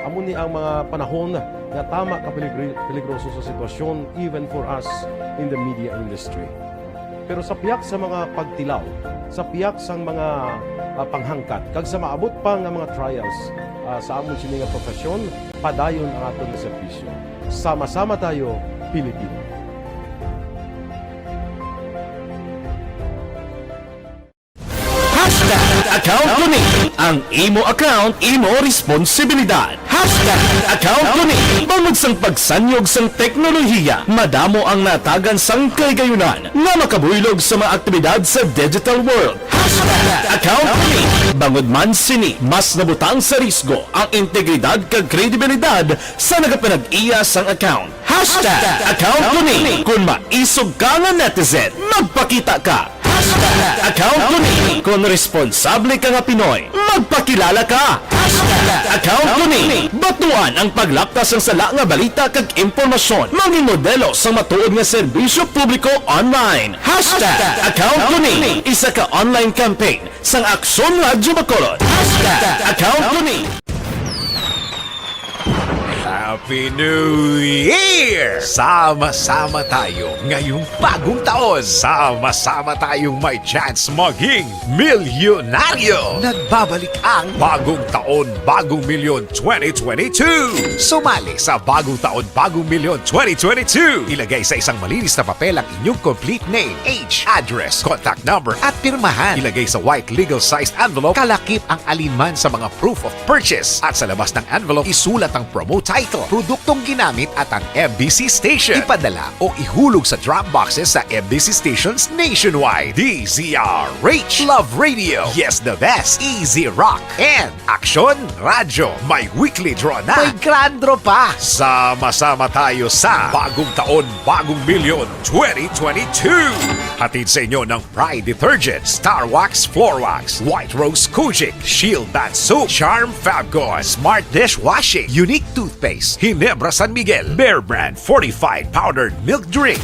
Amo ni ang mga panahon nga tama ka peligri-, peligroso sa sitwasyon, even for us in the media industry. Pero sa pihak sa mga pagtilaw, sa pihak sang mga, ah, panghangkat, kag sa maabot pa nga mga trials, ah, sa amon sini nga profesyon, padayon ang aton nga serbisyo. Sama-sama tayo, Pilipino. Hashtag account ko ni. Ang imo account, imo responsibilidad. Hashtag account ko ni. Bangod sang pagsanyog sang teknolohiya, madamo ang natagan sang kahigayunan nga makabuylog sa mga aktibidad sa digital world. Hashtag account ko ni. Bangod man sini, mas nabutang sa risgo ang integridad kag kredibilidad sa nagapanag-iya sang account. Hashtag account ko ni. Kung maisog ka nga netizen, magpakita ka. Hashtag account ko ni. Kung responsable ka nga Pinoy, magpakilala ka. Hashtag account ko ni. Batuan ang paglapta sang sala nga balita kag impormasyon. Mangin modelo sang matuod nga serbisyo publiko online. Hashtag account ko ni. Isa ka online campaign sang Aksyon Radyo Bacolod. Hashtag account ko ni. Happy New Year! Sama-sama tayo ngayong bagong taon. Sama-sama tayong may chance maging milyonaryo. Nagbabalik ang Bagong Taon, Bagong Milyon twenty twenty-two. Sumali sa Bagong Taon, Bagong Milyon twenty twenty-two. Ilagay sa isang malinis na papel ang inyong complete name, age, address, contact number, at pirmahan. Ilagay sa white legal-sized envelope, kalakip ang alinman sa mga proof of purchase. At sa labas ng envelope, isulat ang promo title, produktong ginamit, at ang M B C station. Ipadala o ihulog sa drop boxes sa M B C stations nationwide. D Z R H, Love Radio, Yes the Best, Easy Rock, and Aksyon Radyo. May weekly draw na. May grand draw pa. Sama-sama tayo sa Bagong Taon, Bagong Milyon twenty twenty-two. Hatid sa inyo ng Pride Detergent, Star Wax Floor Wax, White Rose Kojic, Shield Bath Soap, Charm Fabcon, Smart Dishwashing, Unique Toothpaste, Ginebra San Miguel, Bear Brand Fortified Powdered Milk Drink.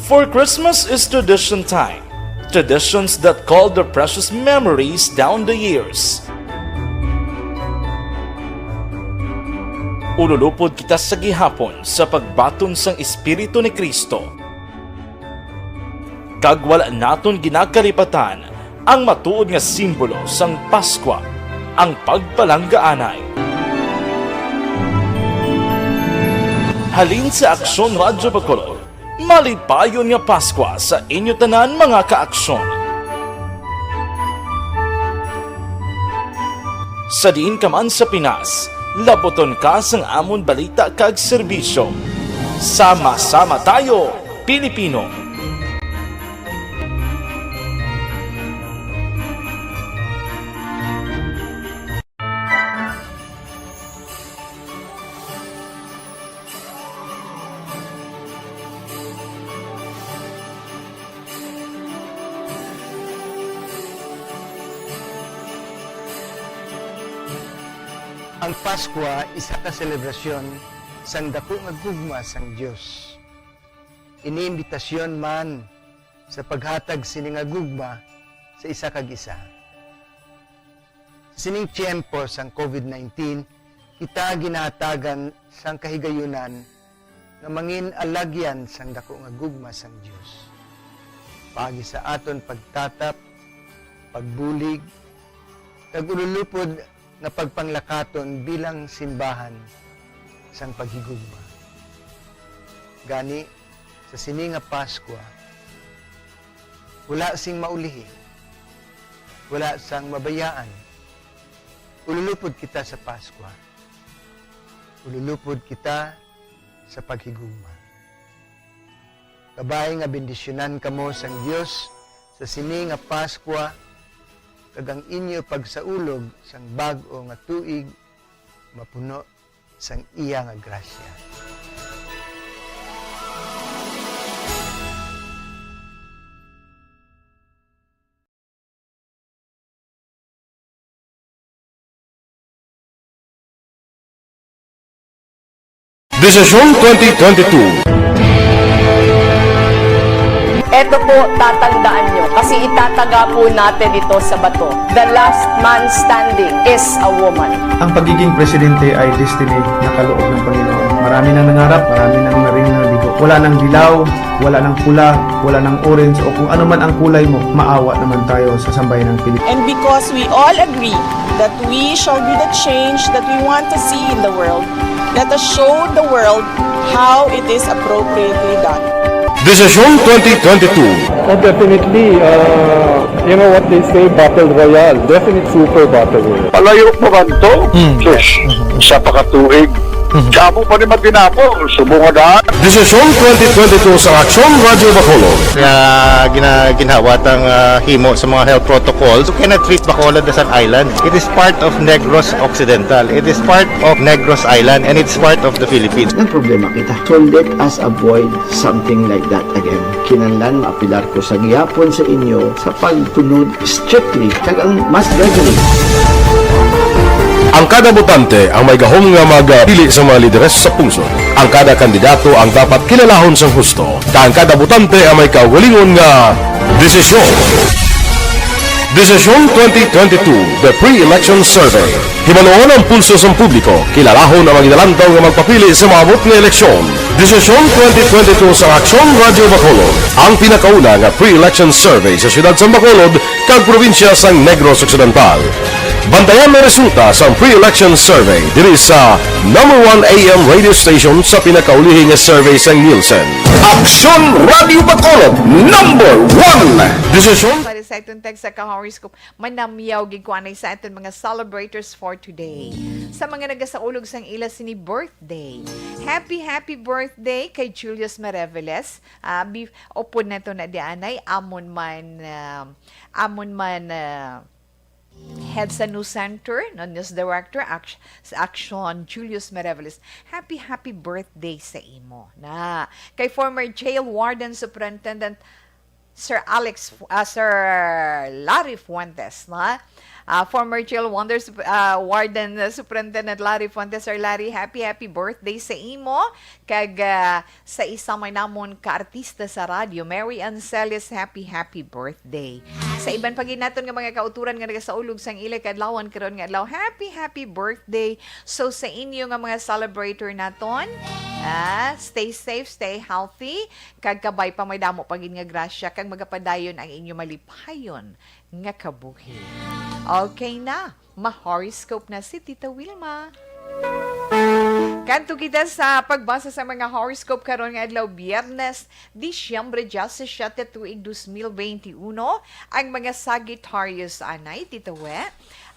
For Christmas is tradition time. Traditions that call their precious memories down the years. Ululupod kita sa gihapon sa pagbaton sang Espiritu ni Cristo. Kag wala naton ginakalipatan ang matuod nga simbolo sang Paskwa, ang pagpalanggaanay. Halin sa Aksyon Radyo Bacolod, malipayon nga Paskwa sa inyo tanan, mga ka-Aksyon. Sa diin ka man sa Pinas, labuton ka sang amon balita kag serbisyo. Sama-sama tayo, Pilipino! Ang Paskwa isa ka selebrasyon sang daku nga gugma sang Dios. Ini imbitasyon man sa paghatag sini nga gugma sa isa kag isa. Sa sining tiyempo sang COVID nineteen, kita ginahatagan sang kahigayunan nga mangin alagyan sang daku nga gugma sang Dios, paagi sa aton pagtatap, pagbulig, kag ululupod nga pagpanglakaton bilang simbahan sang paghigugma. Gani, sa sini nga Paskwa, wala sing maulihi, wala sang mabayaan. Ululupod kita sa Paskwa. Ululupod kita sa paghigugma. Kabay nga bendisyonan kamo sang Dios sa sini nga Paskwa, kag ang inyo pagsaulog sang bag-o nga tuig mapuno sang iya nga grasya. Desisyon twenty twenty-two. Eto po, tatandaan nyo, kasi itataga po natin ito sa bato. The last man standing is a woman. Ang pagiging presidente ay destiny na kaloob ng Panginoon. Marami nang nangarap, marami nang narinig na bigo. Wala nang dilaw, wala nang pula, wala nang orange, o kung ano man ang kulay mo, maawa naman tayo sa sambayan ng Pilipinas. And because we all agree that we shall be the change that we want to see in the world, let us show the world how it is appropriately done. Desisyon twenty twenty-two. Oh, definitely, uh, you know what they say, battle royale. Definite super battle royale. Palayo pa man to? Hmm. Sus, isa pa ka tuig. Kamo pa ni matinapol, subong nga daan. Desisyon twenty twenty-two sa Aksyon Radyo Bacolod. Nga gina-, ginhawa tang, ah, himo sa mga health protocols. You cannot treat Bacolod as an island. It is part of Negros Occidental. It is part of Negros Island, and it's part of the Philippines. Ang problema kita. So let us avoid something like that again. Kinahanglan maapilar ko sa gihapon sa inyo sa pagsunod strictly kag ang mass gathering. Ang kada botante ang may gahom nga magpili sa mga lideres sa pungsod. Ang kada kandidato ang dapat kilalahon sang husto, kag ang kada botante ang may kaugalingon nga desisyon. Desisyon twenty twenty-two, The Pre-Election Survey. Hibaluon ang pulso sang publiko, kilalahon ang mga ginalantaw nga magpapili sa maabot nga eleksyon. Desisyon twenty twenty-two sa Aksyon Radyo Bacolod, ang pinakauna nga pre-election survey sa siyudad sang Bacolod kag probinsya sang Negros Occidental. Bantayan ang resulta sang pre-election survey diri sa number one A M radio station sa pinakaulihi nga survey sang Nielsen. Aksyon Radyo Bacolod, number one. Desisyon. Para sa itong text sa ka-horoscope, manamyaw gid ko anay sa aton mga celebrators for today. Sa mga nagasaulog sang ila sini birthday, happy, happy birthday kay Julius Mareveles. Ah, bi-, upod nato na di anay, amon man, ah, amon man, ah, Head sa News Center, no, News Director, Act-, sa Action, Julius Merevelis, happy, happy birthday sa imo. Na, kay former jail warden superintendent Sir Alex Fu-, ah, Sir Larry Fuentes, na? Ah, former jail wonder, sup-, ah, warden, uh, Superintendent Larry Fuentes. Sir Larry, happy, happy birthday sa imo. Kag, ah, sa isa man namon ka artista sa radyo, Mary Ann Celis, happy, happy birthday. Sa iban pa gid naton nga mga kauturan nga nagasaulog sang ila kadlawan karon nga adlaw, happy, happy birthday. So, sa inyo nga mga celebrator naton, ah, stay safe, stay healthy, kag kabay pa may damo pa gid nga grasya, kag magapadayon ang inyo malipayon nga kabuhi. Okay na, ma-horoscope na si Tita Wilma. Kadto kita sa pagbasa sa mga horoscope karon nga adlaw, Biyernes, Disyembre diyasisiete, tuig dos mil benti uno. Ang mga Sagittarius anay, Tita We.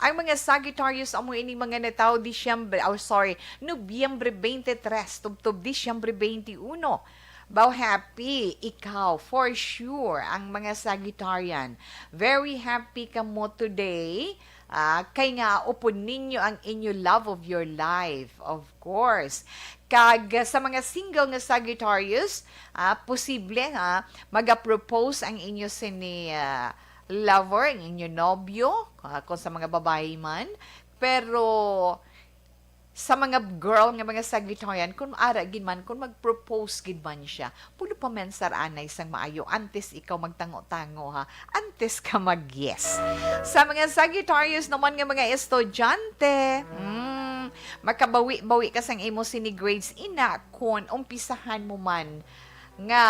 Ang mga Sagittarius amo ining mga natawo Disyembre, oh, sorry, Nobyembre twenty-three tubtob Disyembre twenty-uno. Baw happy ikaw, for sure, ang mga Sagittarian. Very happy kamo today. Ah, kay nga upod ninyo ang inyo love of your life, of course. Kag, ah, sa mga single nga Sagittarius, ah, posible, ha, maga-propose ang inyo sini, ah, lover, ang inyo nobyo, ah, kung sa mga babayi man. Pero sa mga girl nga mga Sagittarian, kung ara gid man, kung mag-propose gid man siya, pulo pa man sar anay sang maayo, antes ikaw magtango-tango, ha, antes ka mag-yes. Sa mga Sagittarius naman nga mga estudyante, mm, makabawi-bawi ka sang imo sini grades, ina, kung umpisahan mo man nga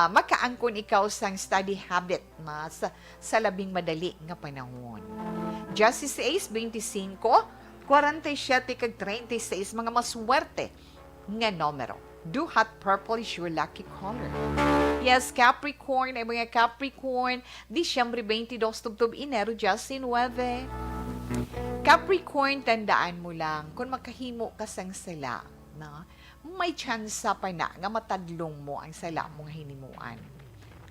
makaangkon ikaw sang study habit na sa, sa labing madali nga panahon. Diyasisais, benti singko, kwarenta y siyete, kag treinta y seis, mga maswerte nga numero. Do hot purple is your lucky color. Yes, Capricorn, ay mga Capricorn, Disyembre twenty-two tubtob Enero diyasinuwebe. Capricorn, tandaan mo lang, kung makahimo ka sang sala, no? May tsansa pa na nga matadlong mo ang sala mo nga hinimuan.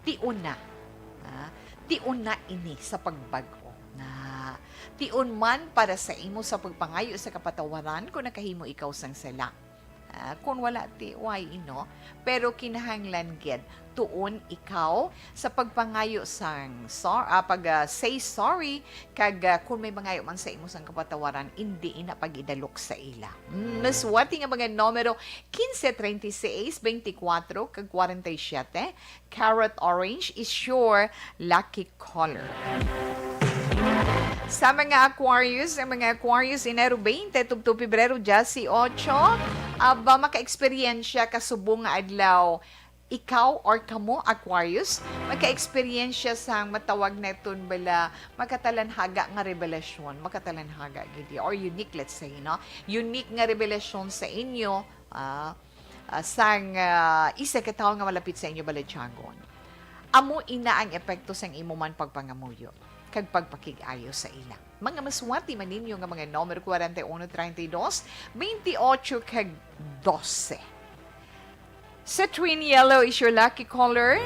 Tion na. Ha? Tion na ini sa pagbag-o. Na, tion man para sa imo sa pagpangayo sa kapatawaran kung nakahimo ikaw sang sala. Ah, kung wala, ti, why, no? Pero kinahanglan gid tuon ikaw sa pagpangayo sang sor-, ah, pag, ah, say sorry, kag, ah, kung may mangayo man sa imo sang kapatawaran, indi ina pag-idalok sa ila. Mm, maswerte nga mga numero, quince, treinta y seis, veinticuatro, kag kwarenta y siete. Carrot orange is your lucky color. Sa mga Aquarius, ang mga Aquarius, Enero twenty tubtob Pebrero diyasiyotso, aba, maka-eksperyensya ka subong nga adlaw. Ikaw or kamo, Aquarius, maka-eksperyensya sang matawag naton bala, makatalanhaga nga revelasyon, makatalanhaga gid, or unique, let's say, no? Unique nga revelasyon sa inyo, ah, ah, sang, ah, isa ka tawo nga malapit sa inyo balatyagon. Amo ina ang epekto sang imo man pagpangamuyo kag pagpakig-ayo sa ila. Mga maswerte man ninyo nga mga numero, kwarenta y uno, treinta y dos, veintiocho, kag dose. Citrine yellow is your lucky color.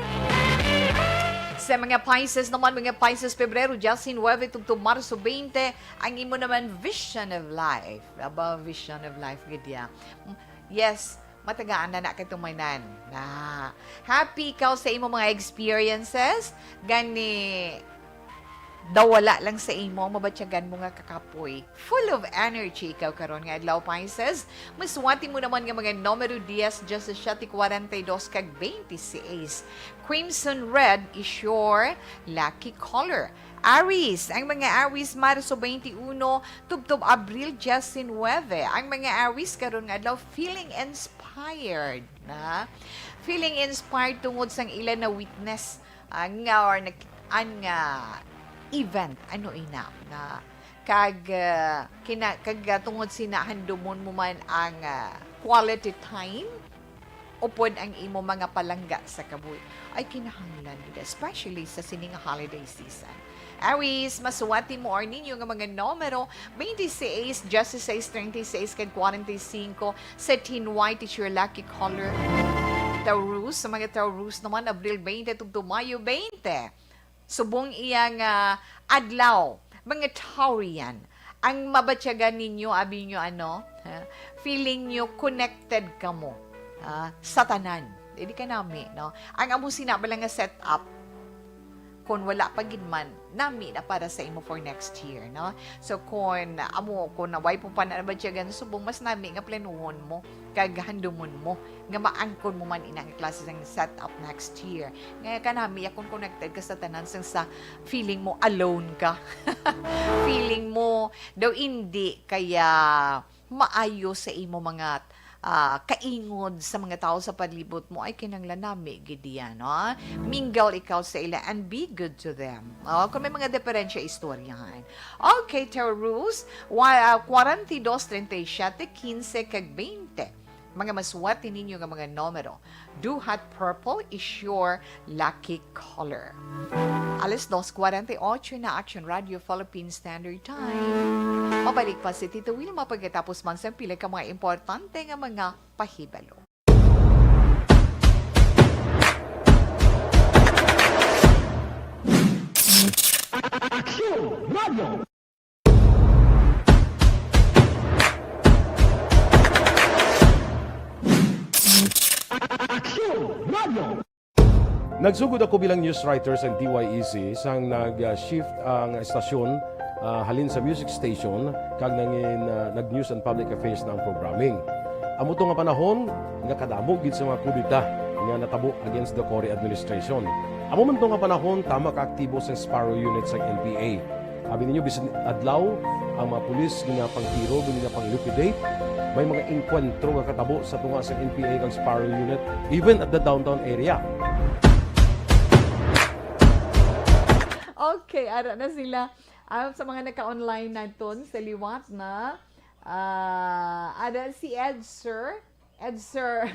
Sa mga Pisces naman, mga Pisces, Pebrero diyasinuwebe tubtob Marso twenty, ang imo naman vision of life. Aba, vision of life, gid ya. Yes, matagaan na na katumanan. Na, happy ikaw sa imo mga experiences. Gani, daw wala lang sa imo, mabatyagan mo nga kakapoy. Full of energy ikaw karon nga adlaw, Pisces. Maswerte mo naman nga mga numero dies, diyasisiete, kwarenta y dos, kag beintiseis. Crimson red is your lucky color. Aries, ang mga Aries, Marso twenty-uno, tubtob Abril diyasinuwebe. Ang mga Aries karon nga adlaw, feeling inspired, na? Feeling inspired tungod sang ila na witness, ah, nga, or nag-, an nga event, ano ina, na kag, ah, kina-, kag, ah, tungod sina handumon mo man ang, ah, quality time upod ang imo mga palangga sa kabuhi. Ay, kinahanglan gid, especially sa sining holiday season. Aries, maswerte mo or ninyo nga mga numero, veintiseis, diyasisais, treinta y seis, kag kwarenta y cinco. Satin white is your lucky color. Taurus, sa mga Taurus naman, Abril twenty tubtob Mayo twenty. Subong iya nga adlaw, Mga Taurian, ang mabatyagan ninyo, abi nyo, ano, ha? Feeling nyo connected kamo, ha? Sa tanan. Dili ka nami, no? Ang amo sina bala nga setup, kung wala pa gid man, nami na para sa imo for next year, no? So, kung amo, kung naway po pa na nabatyagan subong, mas nami nga planuhon mo, kag handumon mo, nga maangkon mo man ina nga klase sang setup next year. Nga kanami, akong connected ka sa tanan, sang sa feeling mo alone ka. Feeling mo daw hindi kaya maayo sa imo mga, ah, kaingod sa mga tao sa palibot mo, ay kinahanglan nami gid yan, no? Mingle ikaw sa ila and be good to them. Oh, kung may mga diferensya, istoryahan. Okay, Taurus, wa-, ah, forty-two, thirty-seven, quince, kag twenty. Mga maswerte ninyo nga mga numero. Duhat purple is your lucky color. Alas dos cuarenta y ocho na, Action Radio Philippine Standard Time. Mabalik pa si Tito Wilma pagkatapos man sa pila ka mga importante nga mga pahibalo. Action Radio! Action Radio! Nagsugod ako bilang news writer sa D Y E C sang nag-shift ang estasyon, ah, halin sa music station kag nangin, ah, nag-news and public affairs na ang programming. Amo to nga panahon nga kadamo gid sa mga kudeta nga natabo against the Cory administration. Amo man to nga panahon tama ka aktibo sang Sparrow Unit sang N P A. Abi ninyo, bisan adlaw, ang mga pulis ginapangtiro, ginapang-liquidate. May mga engkwentro nga katabo sa tunga sa N P A kag Sparrow Unit, even at the downtown area. Okay, ara na sila. Ah, sa mga naka-online naton, sa liwat na, ah, ara si Ed Sir. Ed Sir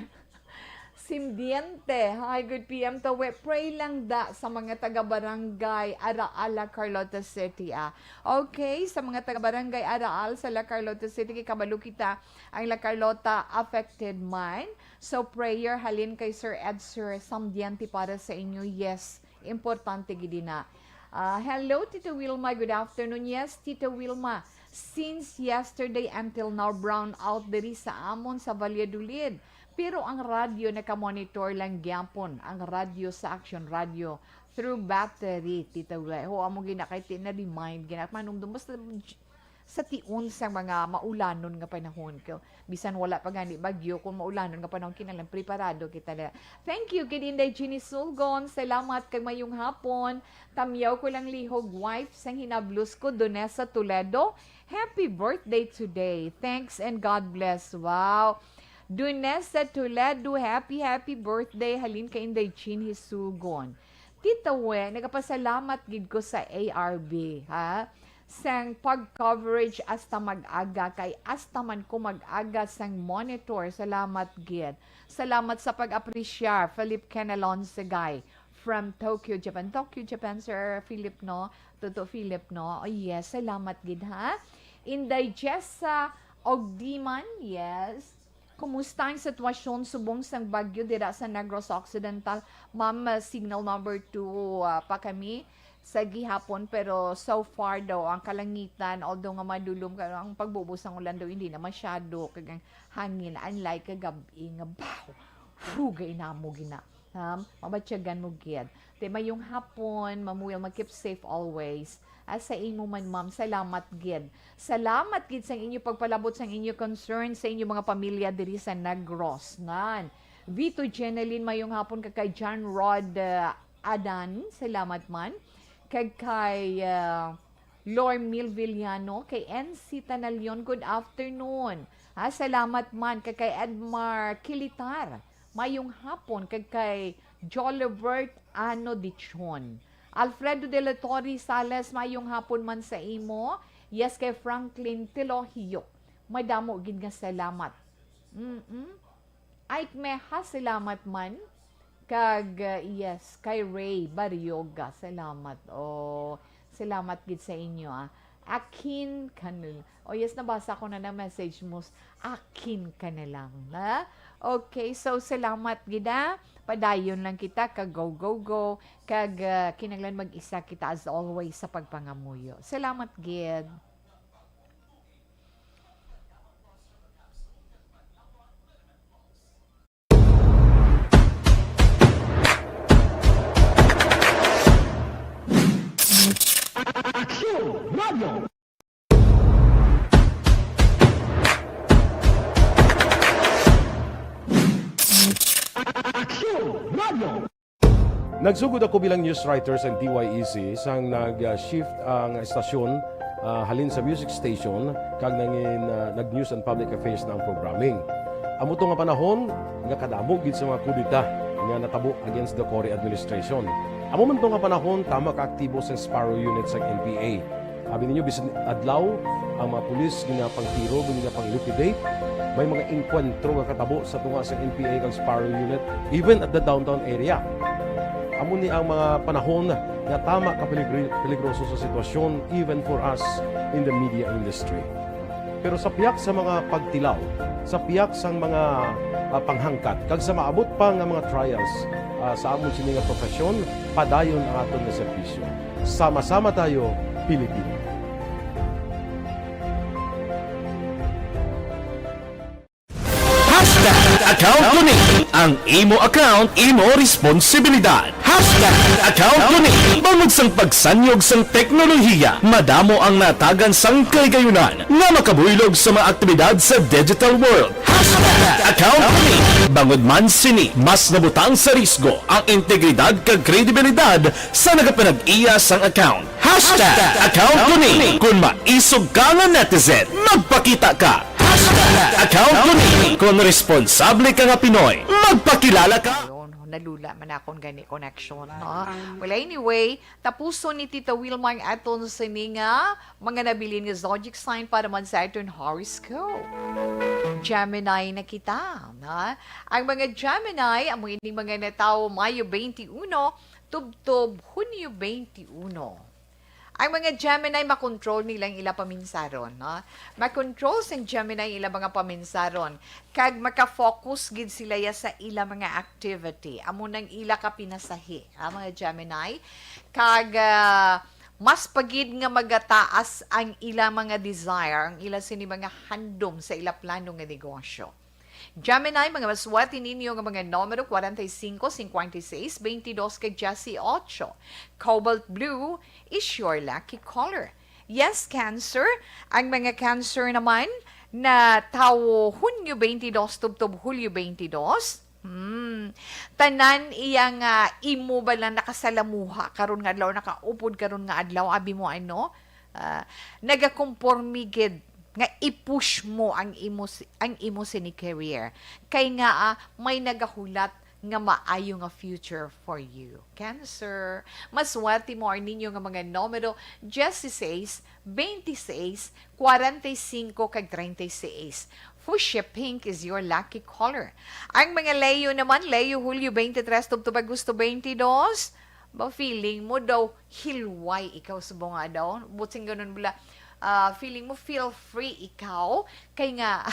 Simdiente, hi, good P M to we. Pray lang da sa mga taga-barangay Araal, La Carlota City, ah. Okay, sa mga taga-barangay Araal sa La Carlota City, kay kabalo kita, ang La Carlota affected man. So, prayer halin kay Sir Ed Sir Simdiente para sa inyo. Yes, importante gid na. Ah, hello, Tito Wilma. Good afternoon. Yes, Tito Wilma. Since yesterday until now, brown out diri sa amon sa Valladolid. Pero ang radyo naka-monitor lang gyapon, ang radyo sa Action Radio through battery, Tita Wi. Ho, amo gina kay ti-, na-remind gina. Manumdum, basta j-, sa tion sang mga maulanon nga panahon ko. Bisan wala pa gani bagyo, kung maulanon nga panahon, kinahanglan preparado kita na. Thank you, kay Inday Jeannie Sulgon. Salamat kag mayong hapon. Tamyaw ko lang lihog, wife sang hinablos ko, Donessa Toledo. Happy birthday today. Thanks and God bless. Wow. Dunesa Toledo, happy, happy birthday. Halin kay Inday Chin Hisugon. Tita We, nagapasalamat gid ko sa A R B, ha? Sang pag-coverage hasta mag-aga, kay hasta man ko mag-aga sang monitor. Salamat gid. Salamat sa pag-apresyar, Philip Kenelon Segay from Tokyo, Japan. Tokyo, Japan, Sir Philip, no? Toto Philip, no? Oh, yes, salamat gid, ha? Inday Jessa Ogdiman, yes. Kumusta ang sitwasyon subong sang bagyo dira sa Negros Occidental? Ma'am, uh, signal number two, uh, pa kami sa gihapon, pero so far daw ang kalangitan, although nga madulom ka, ang pagbubo sang ulan daw hindi na masyado, kag ang hangin, unlike kagabi nga, baw, hugay na mo gina. Ha? Mabatyagan mo gid. Te, mayong hapon, Ma'am Wilma, keep safe always. Ah, sa imo man, ma'am, salamat gid. Salamat gid sa inyo pagpalabot sa inyo concern sa inyo mga pamilya diri sa Negros. Nan. Vito Jenelyn, mayong hapon ka kay John Rod, ah, Adan. Salamat man. Kag kay, ah, Lormil Villano, kay N C Tanalion, good afternoon. Ah, salamat man. Kag kay Edmar Kilitar, mayong hapon. Kag kay Jolibert Ano Dichon. Alfredo de la Torre Sales, mayong hapon man sa imo. Yes, kay Franklin Tilohiyok. Madamo gid nga salamat. Mm-mm. Ike Meha, salamat man. Kag, uh, yes, kay Ray Barrioga, salamat. Oh, salamat gid sa inyo, ah. Akin ka na l-, oh, yes, nabasa ko na ng message mo. Akin ka na lang, ha? Okay, so salamat gid, ah. Padayon lang kita, ka go, go, go, kag, ah, kinahanglan mag-isa kita as always sa pagpangamuyo. Salamat gid. Aksyon Radio! Aksyon Radio! Nagsugod ako bilang news writer sa D Y E C sang nag-shift ang estasyon, ah, halin sa music station kag nangin, ah, nag-news and public affairs na ang programming. Amo to nga panahon nga kadamo gid sa mga kudeta nga natabo against the Cory administration. Amo man to nga panahon, tama ka aktibo sang Sparrow Unit sang N P A. Abi ninyo, bisan adlaw, ang mga pulis ginapangtiro, ginapang-liquidate. May mga engkwentro nga katabo sa tunga sa N P A kag Sparrow Unit, even at the downtown area. Amo ni ang mga panahon nga tama ka peligri-, peligroso sa sitwasyon, even for us in the media industry. Pero sa pihak sa mga pagtilaw, sa pihak sang mga, ah, panghangkat, kag sa maabot pa nga mga trials, ah, sa amon sini nga profesyon, padayon ang aton nga serbisyo. Sama-sama tayo, Pilipino. Hashtag account ko ni. Ang imo account, imo responsibilidad. Hashtag account ko ni. Bangod sang pagsanyog sang teknolohiya, madamo ang natagan sang kahigayonan nga makabuylog sa mga aktibidad sa digital world. Hashtag account ko ni. Bangod man sini, mas nabutang sa risgo ang integridad kag kredibilidad sa nagapanag-iya sang account. Hashtag account ko ni. Kung maisog ka nga netizen, magpakita ka. Hashtag account ko ni. Kung responsable ka nga Pinoy, magpakilala ka. Yun, nalula man akong gani connection, no? Well, anyway, tapuson ni Tita Wilma ang aton sini nga mga nabilin nga zodiac sign para man sa aton horoscope. Gemini na kita, na? Ang mga Gemini, amo ining mga natawo Mayo twenty-one, tubtob Hunyo twenty-one. Ang mga Gemini, makontrol nila ang ila paminsaron, no? Makontrol sang Gemini ang ila mga paminsaron, kag makafocus gid sila ya sa ila mga activity. Amo nang ila ka pinasahi, ha, mga Gemini. Kag, ah, mas pa gid nga magataas ang ila mga desire, ang ila sini mga handom sa ila plano nga negosyo. Gemini, mga maswerte ninyo nga mga numero, forty-five, fifty-six, twenty-two, kag eighty-eight. Cobalt blue is your lucky color. Yes, Cancer. Ang mga Cancer naman na tawo Hunyo twenty-two tubtob Hulyo twenty-two. Hmm. Tanan iya nga imo ba lang nakasalamuha karon nga adlaw, nakaupod karon nga adlaw, abi mo ano? Ah, nagakomporme gid nga i-push mo ang imo si-, ang imo sini career. Kay nga, ah, may nagahulat nga maayo nga future for you. Cancer, maswerte mo or ninyo nga mga numero, dieciséis, veintiséis, cuarenta y cinco, kag treinta y seis. Fuchsia pink is your lucky color. Ang mga Leo naman, Leo, Hulyo twenty-three, tubtob Agosto twenty-two, ba, feeling mo daw hilway ikaw subong nga adlaw? Buot silingon bala, ah, feeling mo feel free ikaw. Kay nga,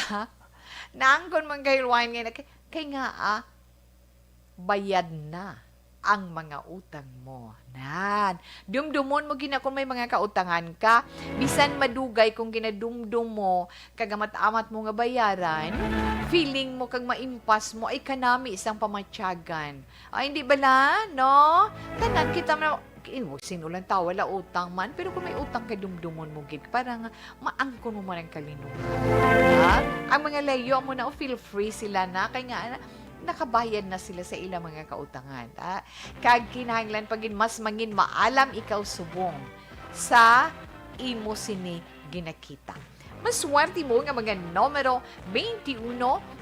naangkon man kahilwayan nga, kay, kay nga, ah, bayad na ang mga utang mo. Nan, dumdumon mo gina kung may mga kautangan ka. Bisan madugay kung ginadumdum mo, kag amat-amat mo nga bayaran, feeling mo kag maimpas mo ay kanami sang pamatyagan. Ay, hindi bala, no? Tanan kita na, eh, sin-o lang tawo, wala utang man, pero kung may utang ka, dumdumon mo gid, para nga maangkon mo man ang kalinutan. Ha? Ang mga Leo, amo na, feel free sila na, kay nga, nakabayad na sila sa ilang mga kautangan, ta? Kag kinahanglan pa gid mas mangin maalam ikaw subong sa imo sini ginakita. Maswerte mo nga mga numero, twenty-one,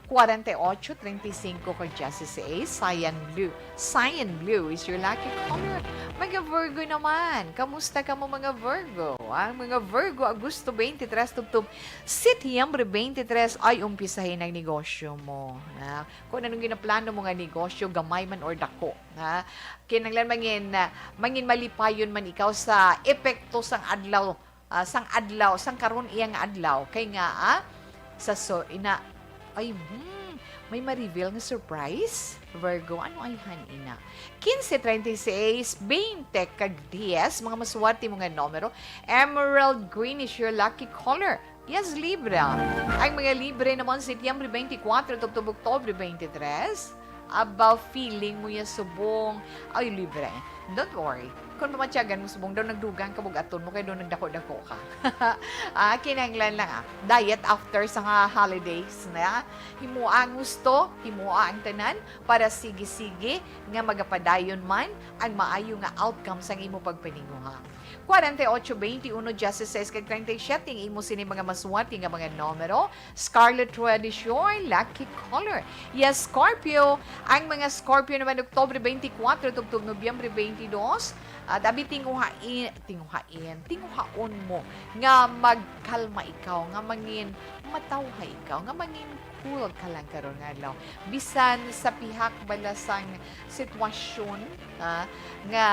forty-eight, treinta y cinco, kag dieciséis, cyan blue. Cyan blue is your lucky color. Mga Virgo naman, kamusta kamo, mga Virgo? Ang mga Virgo, Agosto twenty-three tubtob Setyembre twenty-three, ay, umpisahi ang negosyo mo, ha? Kung anong ginaplano mo nga negosyo, gamay man or dako, ha? Kinahanglan mangin, ah, mangin malipayon man ikaw sa epekto sang adlaw, ah, sang adlaw, sang karon iya nga adlaw. Kay nga, ah, sa so-, ina-, ay, hmm, May ma-reveal nga surprise? Virgo, ano ay han ina? Quince, treinta y seis, veinte, kag dies, mga maswerte mo nga numero. Emerald green is your lucky color. Yes, Libra. Ang mga Libre naman, Setyembre twenty-four, tubtob Oktubre twenty-three. Aba, feeling mo yan subong. Ay, Libre. Don't worry. Kung pamatyagan mo subong daw, nagdugang ka, bugaton mo, kaya daw nagdako-dako ka. Ah, kinahanglan lang, ah. Diet after sa nga holidays na. Himoa ang gusto, himoa ang tanan, para sige-sige nga magapadayon man ang maayo nga outcome sang imo pagpaninguha. Forty-eight, twenty-one, seventeen, kag treinta y siete ang imo sini mga maswerte nga mga numero. Scarlet red is your lucky color. Yes, Scorpio. Ang mga Scorpio naman, Oktubre twenty-four, tubtob Nobyembre twenty-two, ah, dabi tinguhain, tinguhain, tinguhaon mo nga magkalma ikaw, nga mangin matawhay ikaw, nga mangin cool ka lang karon nga adlaw. Bisan sa pihak bala sang sitwasyon, ah, nga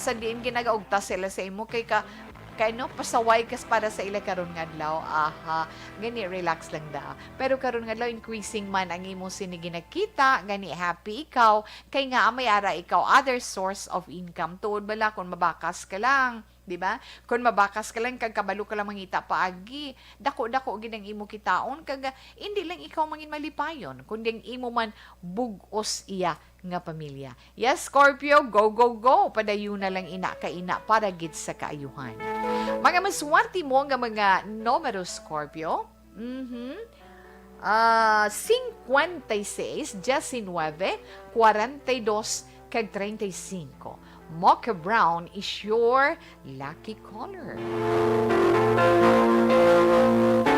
sa diin ginagaugta sila sa imo, kay ka, kay, no, pasaway ka para sa ila karon nga adlaw. Aha, gani, relax lang da. Pero karon nga adlaw, increasing man ang imo sini ginakita, gani happy ikaw, kay nga may ara ikaw other source of income. Tuod bala kung mabakas ka lang, di ba? Kung mabakas ka lang, kag kabalo ka lang mangita paagi, dako-dako gid ang imo kitaon, kag, ah, hindi lang ikaw mangin malipayon, kundi ang imo man bug-os iya nga pamilya. Yes, Scorpio, go, go, go! Padayon na lang ina ka ina para gid sa kaayuhan. Mga maswerte mo nga mga numero, Scorpio. Mhm. Ah, cincuenta y seis, diecinueve, cuarenta y dos, kag treinta y cinco. Mocha brown is your lucky color.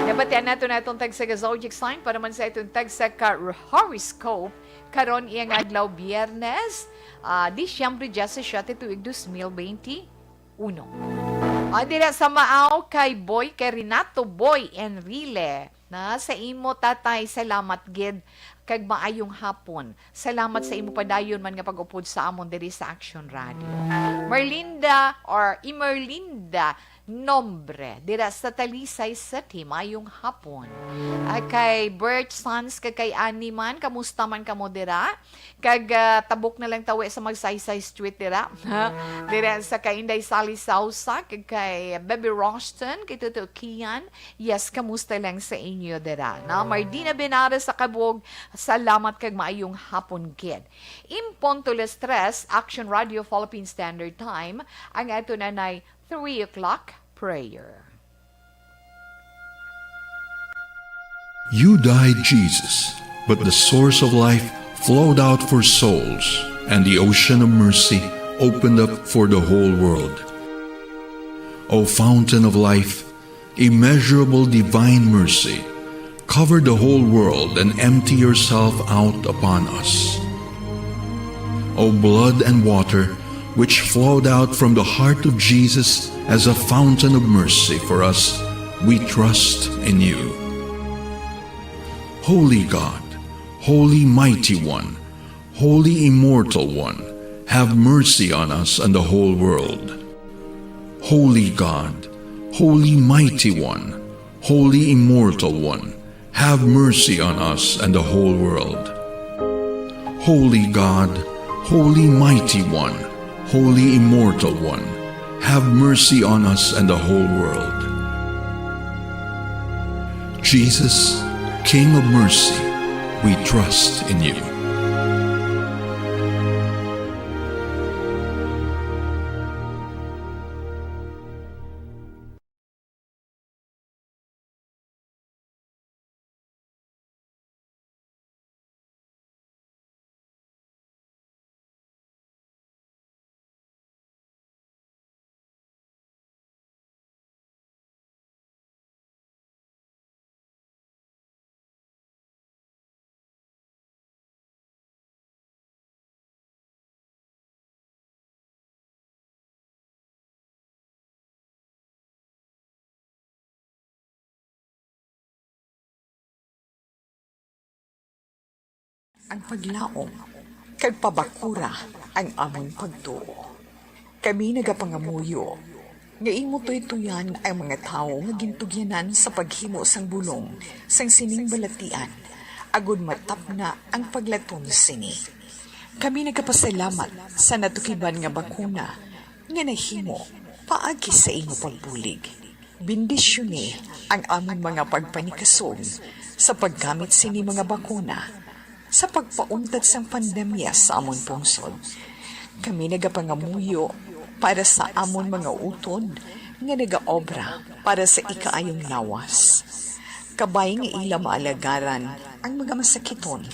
Nabatian nato na atong tagsa ka zodiac sign para man sa atong tagsa ka horoscope. Karon, iyang adlaw, Biyernes, ah, Disyembre diyasisiete, tuig dos mil benti uno. Ah, dira sa Maaw, kay Boy, kay Renato Boy Enrile. Na, sa imo, tatay, salamat gid, kag maayong hapon. Salamat sa imo padayon man nga pag-upod sa amon diri sa Action Radio. Merlinda or Imerlinda Nombre, dira sa Talisay City, maayong hapon. Ah, kay Bert Sanz kag kay Annie man, kamusta man kamo dira? Kag, ah, tabok na lang tawi sa Magsaysay Street dira. Dira sa kay Inday Sally Sausa, kag kay Baby Roston, kay Toto Kian. Yes, kamusta lang sa inyo dira? Na Mardina Benares sa Kabog, salamat kag maayong hapon gid. In punto las tres, Action Radio Philippine Standard Time, ang ato nanay three o'clock prayer. You died, Jesus, but the source of life flowed out for souls, and the ocean of mercy opened up for the whole world. O fountain of life, immeasurable divine mercy, cover the whole world and empty yourself out upon us. O blood and water, which flowed out from the heart of Jesus as a fountain of mercy for us, we trust in you. Holy God, Holy Mighty One, Holy Immortal One, have mercy on us and the whole world. Holy God, Holy Mighty One, Holy Immortal One, have mercy on us and the whole world. Holy God, Holy Mighty One, Holy Immortal One, have mercy on us and the whole world. Jesus, King of mercy, we trust in you. Ang paglaom kag pabakura ang amon pagtuo. Kami nagapangamuyo nga imo tuytoyan ang mga tawo nga gintugyanan sa paghimo sang bulong sang sining balatian, agud matapna ang paglaton sini. Kami nagapasalamat sa natukiban nga bakuna nga nahimo paagi sa imo pagbulig. Bendisyoni ang amon mga pagpanikasog sa paggamit sini mga bakuna sa pagpauntat sang pandemya sa amon pungsod. Kami nagapangamuyo para sa amon mga utod nga nagaobra para sa ikaayong lawas. Kabay nga ila maalagaran ang mga masakiton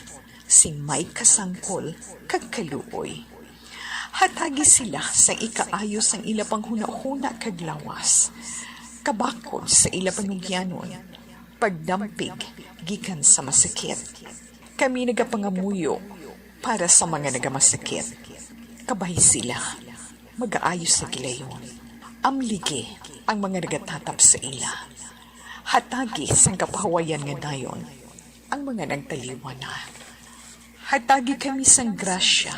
sing may kasangkol kag kaluoy. Hatagi sila sang ikaayo sang ila panghunahuna kag lawas. Kabakod sa ila panugyanon, pagdampig gikan sa masakit. Kami nagapangamuyo para sa mga nagamasakit. Kabay sila, magaayo sa gilayon. Amligi ang mga nagatatap sa ila. Hatagi sang kapahawayan nga dayon ang mga nagtaliwan na. Hatagi kami sang grasya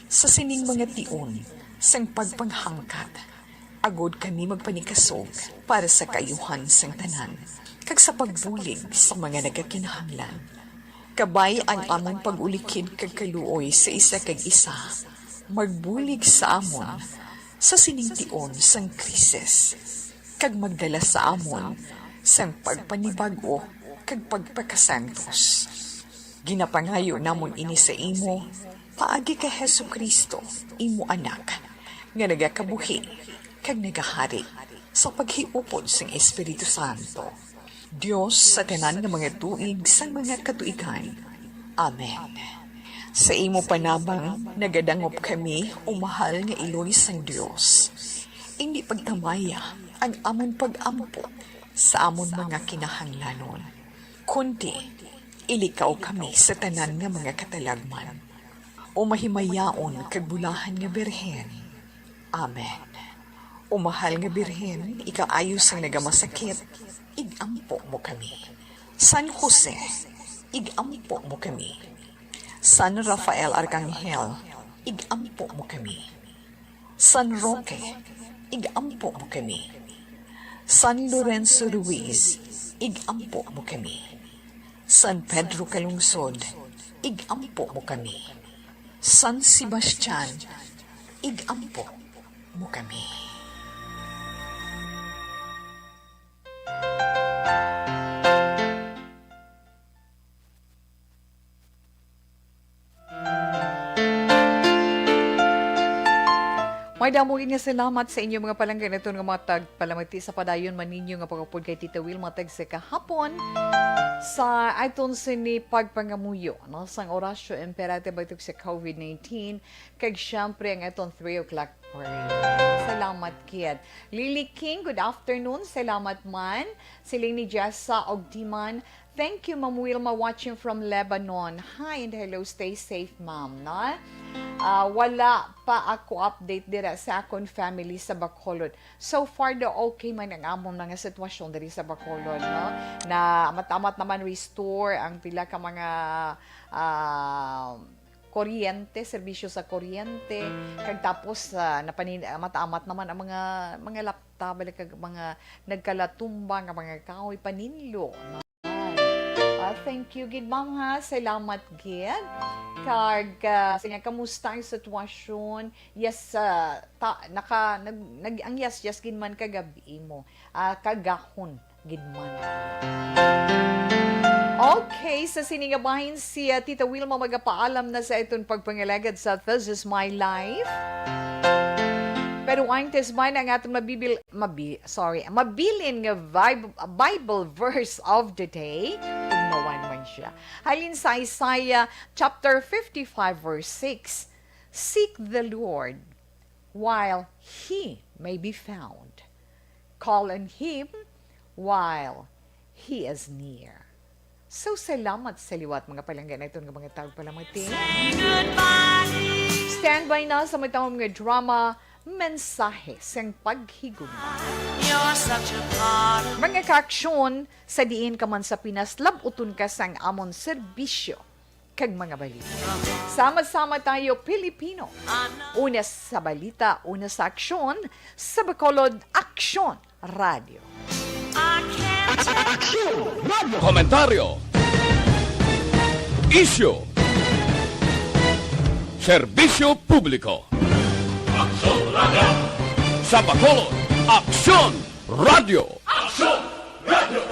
sa sining mga tion sang pagpanghangkat, agod kami magpanikasog para sa kaayuhan sang tanan, kag sa pagbulig sa mga nagakinahanglan. Kabay ang amon pag-ulikid kag kaluoy sa isa kag isa, magbulig sa amon sa sining tion sang krisis, kag magdala sa amon sang pagpanibag-o kag pagpakasantos. Ginapangayo namon ini sa imo paagi kay Jesu-Cristo, imo Anak, nga nagakabuhi kag nagahari sa paghiupod sang Espiritu Santo, Dios sa tanan nga mga tuig sang mga katuigan. Amen. Sa imo panabang nagadangop kami, o mahal nga Iloy sang Dios. Indi pagtamaya ang amon pag-ampo sa amon mga kinahanglanon, kundi ilikaw kami sa tanan nga mga katalagman. O mahimayaon kag bulahan nga Birhen. Amen. O mahal nga Birhen, ikaayo sang nagamasakit, ig-ampo mo kami. San Jose, ig-ampo mo kami. San Rafael Arkanghel, ig-ampo mo kami. San Roque, ig-ampo mo kami. San Lorenzo Ruiz, ig-ampo mo kami. San Pedro Calungsod, ig-ampo mo kami. San Sebastian, ig-ampo mo kami. May damo gid nga salamat sa inyo, mga palangga, naton nga mga tagpalamati sa padayon man ninyo nga pag-upod kay Tita Wilma tag sa kahapon sa aton sini pagpangamuyo, no, sang Oratio Imperante batok sa covid nineteen, kag syempre ang aton three o'clock prayer. Salamat kid. Lily King, good afternoon. Salamat man. Siling ni Jessa Ogdiman, thank you, Ma'am Wilma, watching from Lebanon. Hi and hello, stay safe, ma'am, no? Ah, wala pa ako update dira sa akon family sa Bacolod. So far daw, okay man ang amon mga sitwasyon diri sa Bacolod, no? Na amat-amat naman restore ang pila ka mga, ah, kuryente, serbisyo sa kuryente, kag tapos, ah, napanin-, amat-amat naman ang mga, mga lapta, balik kag mga nagkalatumba nga mga kahoy, paninlo, no? Ah, thank you gid, ma'am, ha. Salamat gid. Kag, ah, sa inyo, kamusta ang sitwasyon? Yes, ah, ta, naka, nag, nag, ang yes, yes gid man kagabi mo. Ah, kagahon gid man. Okay, sa sini nga bahin si, ah, Tita Wilma magapaalam na sa iton pagpangalagad sa This Is My Life. Pero antes man ang aton mabibil, mabi-, sorry, mabilin nga Bib-, Bible verse of the day, tugnawan man siya. Halin sa Isaiah chapter fifty-five, verse six, "Seek the Lord while He may be found. Call on Him while He is near." So, salamat sa liwat, mga palangga, na iton nga mga tagpalamati. Stand by na sa matawag nga drama, Mensahe sang Paghigugma. Mga kaaksyon, sa diin ka man sa Pinas, lab-uton ka sang amon serbisyo kag mga balita. Sama-sama tayo, Pilipino. Una sa balita, una sa aksyon, sa Bacolod Aksyon Radio. Aksyon Radio. Komentaryo. Isyu. Serbisyo publiko. Aksyon Radio. Sa Bacolod, Aksyon Radio. Aksyon Radio.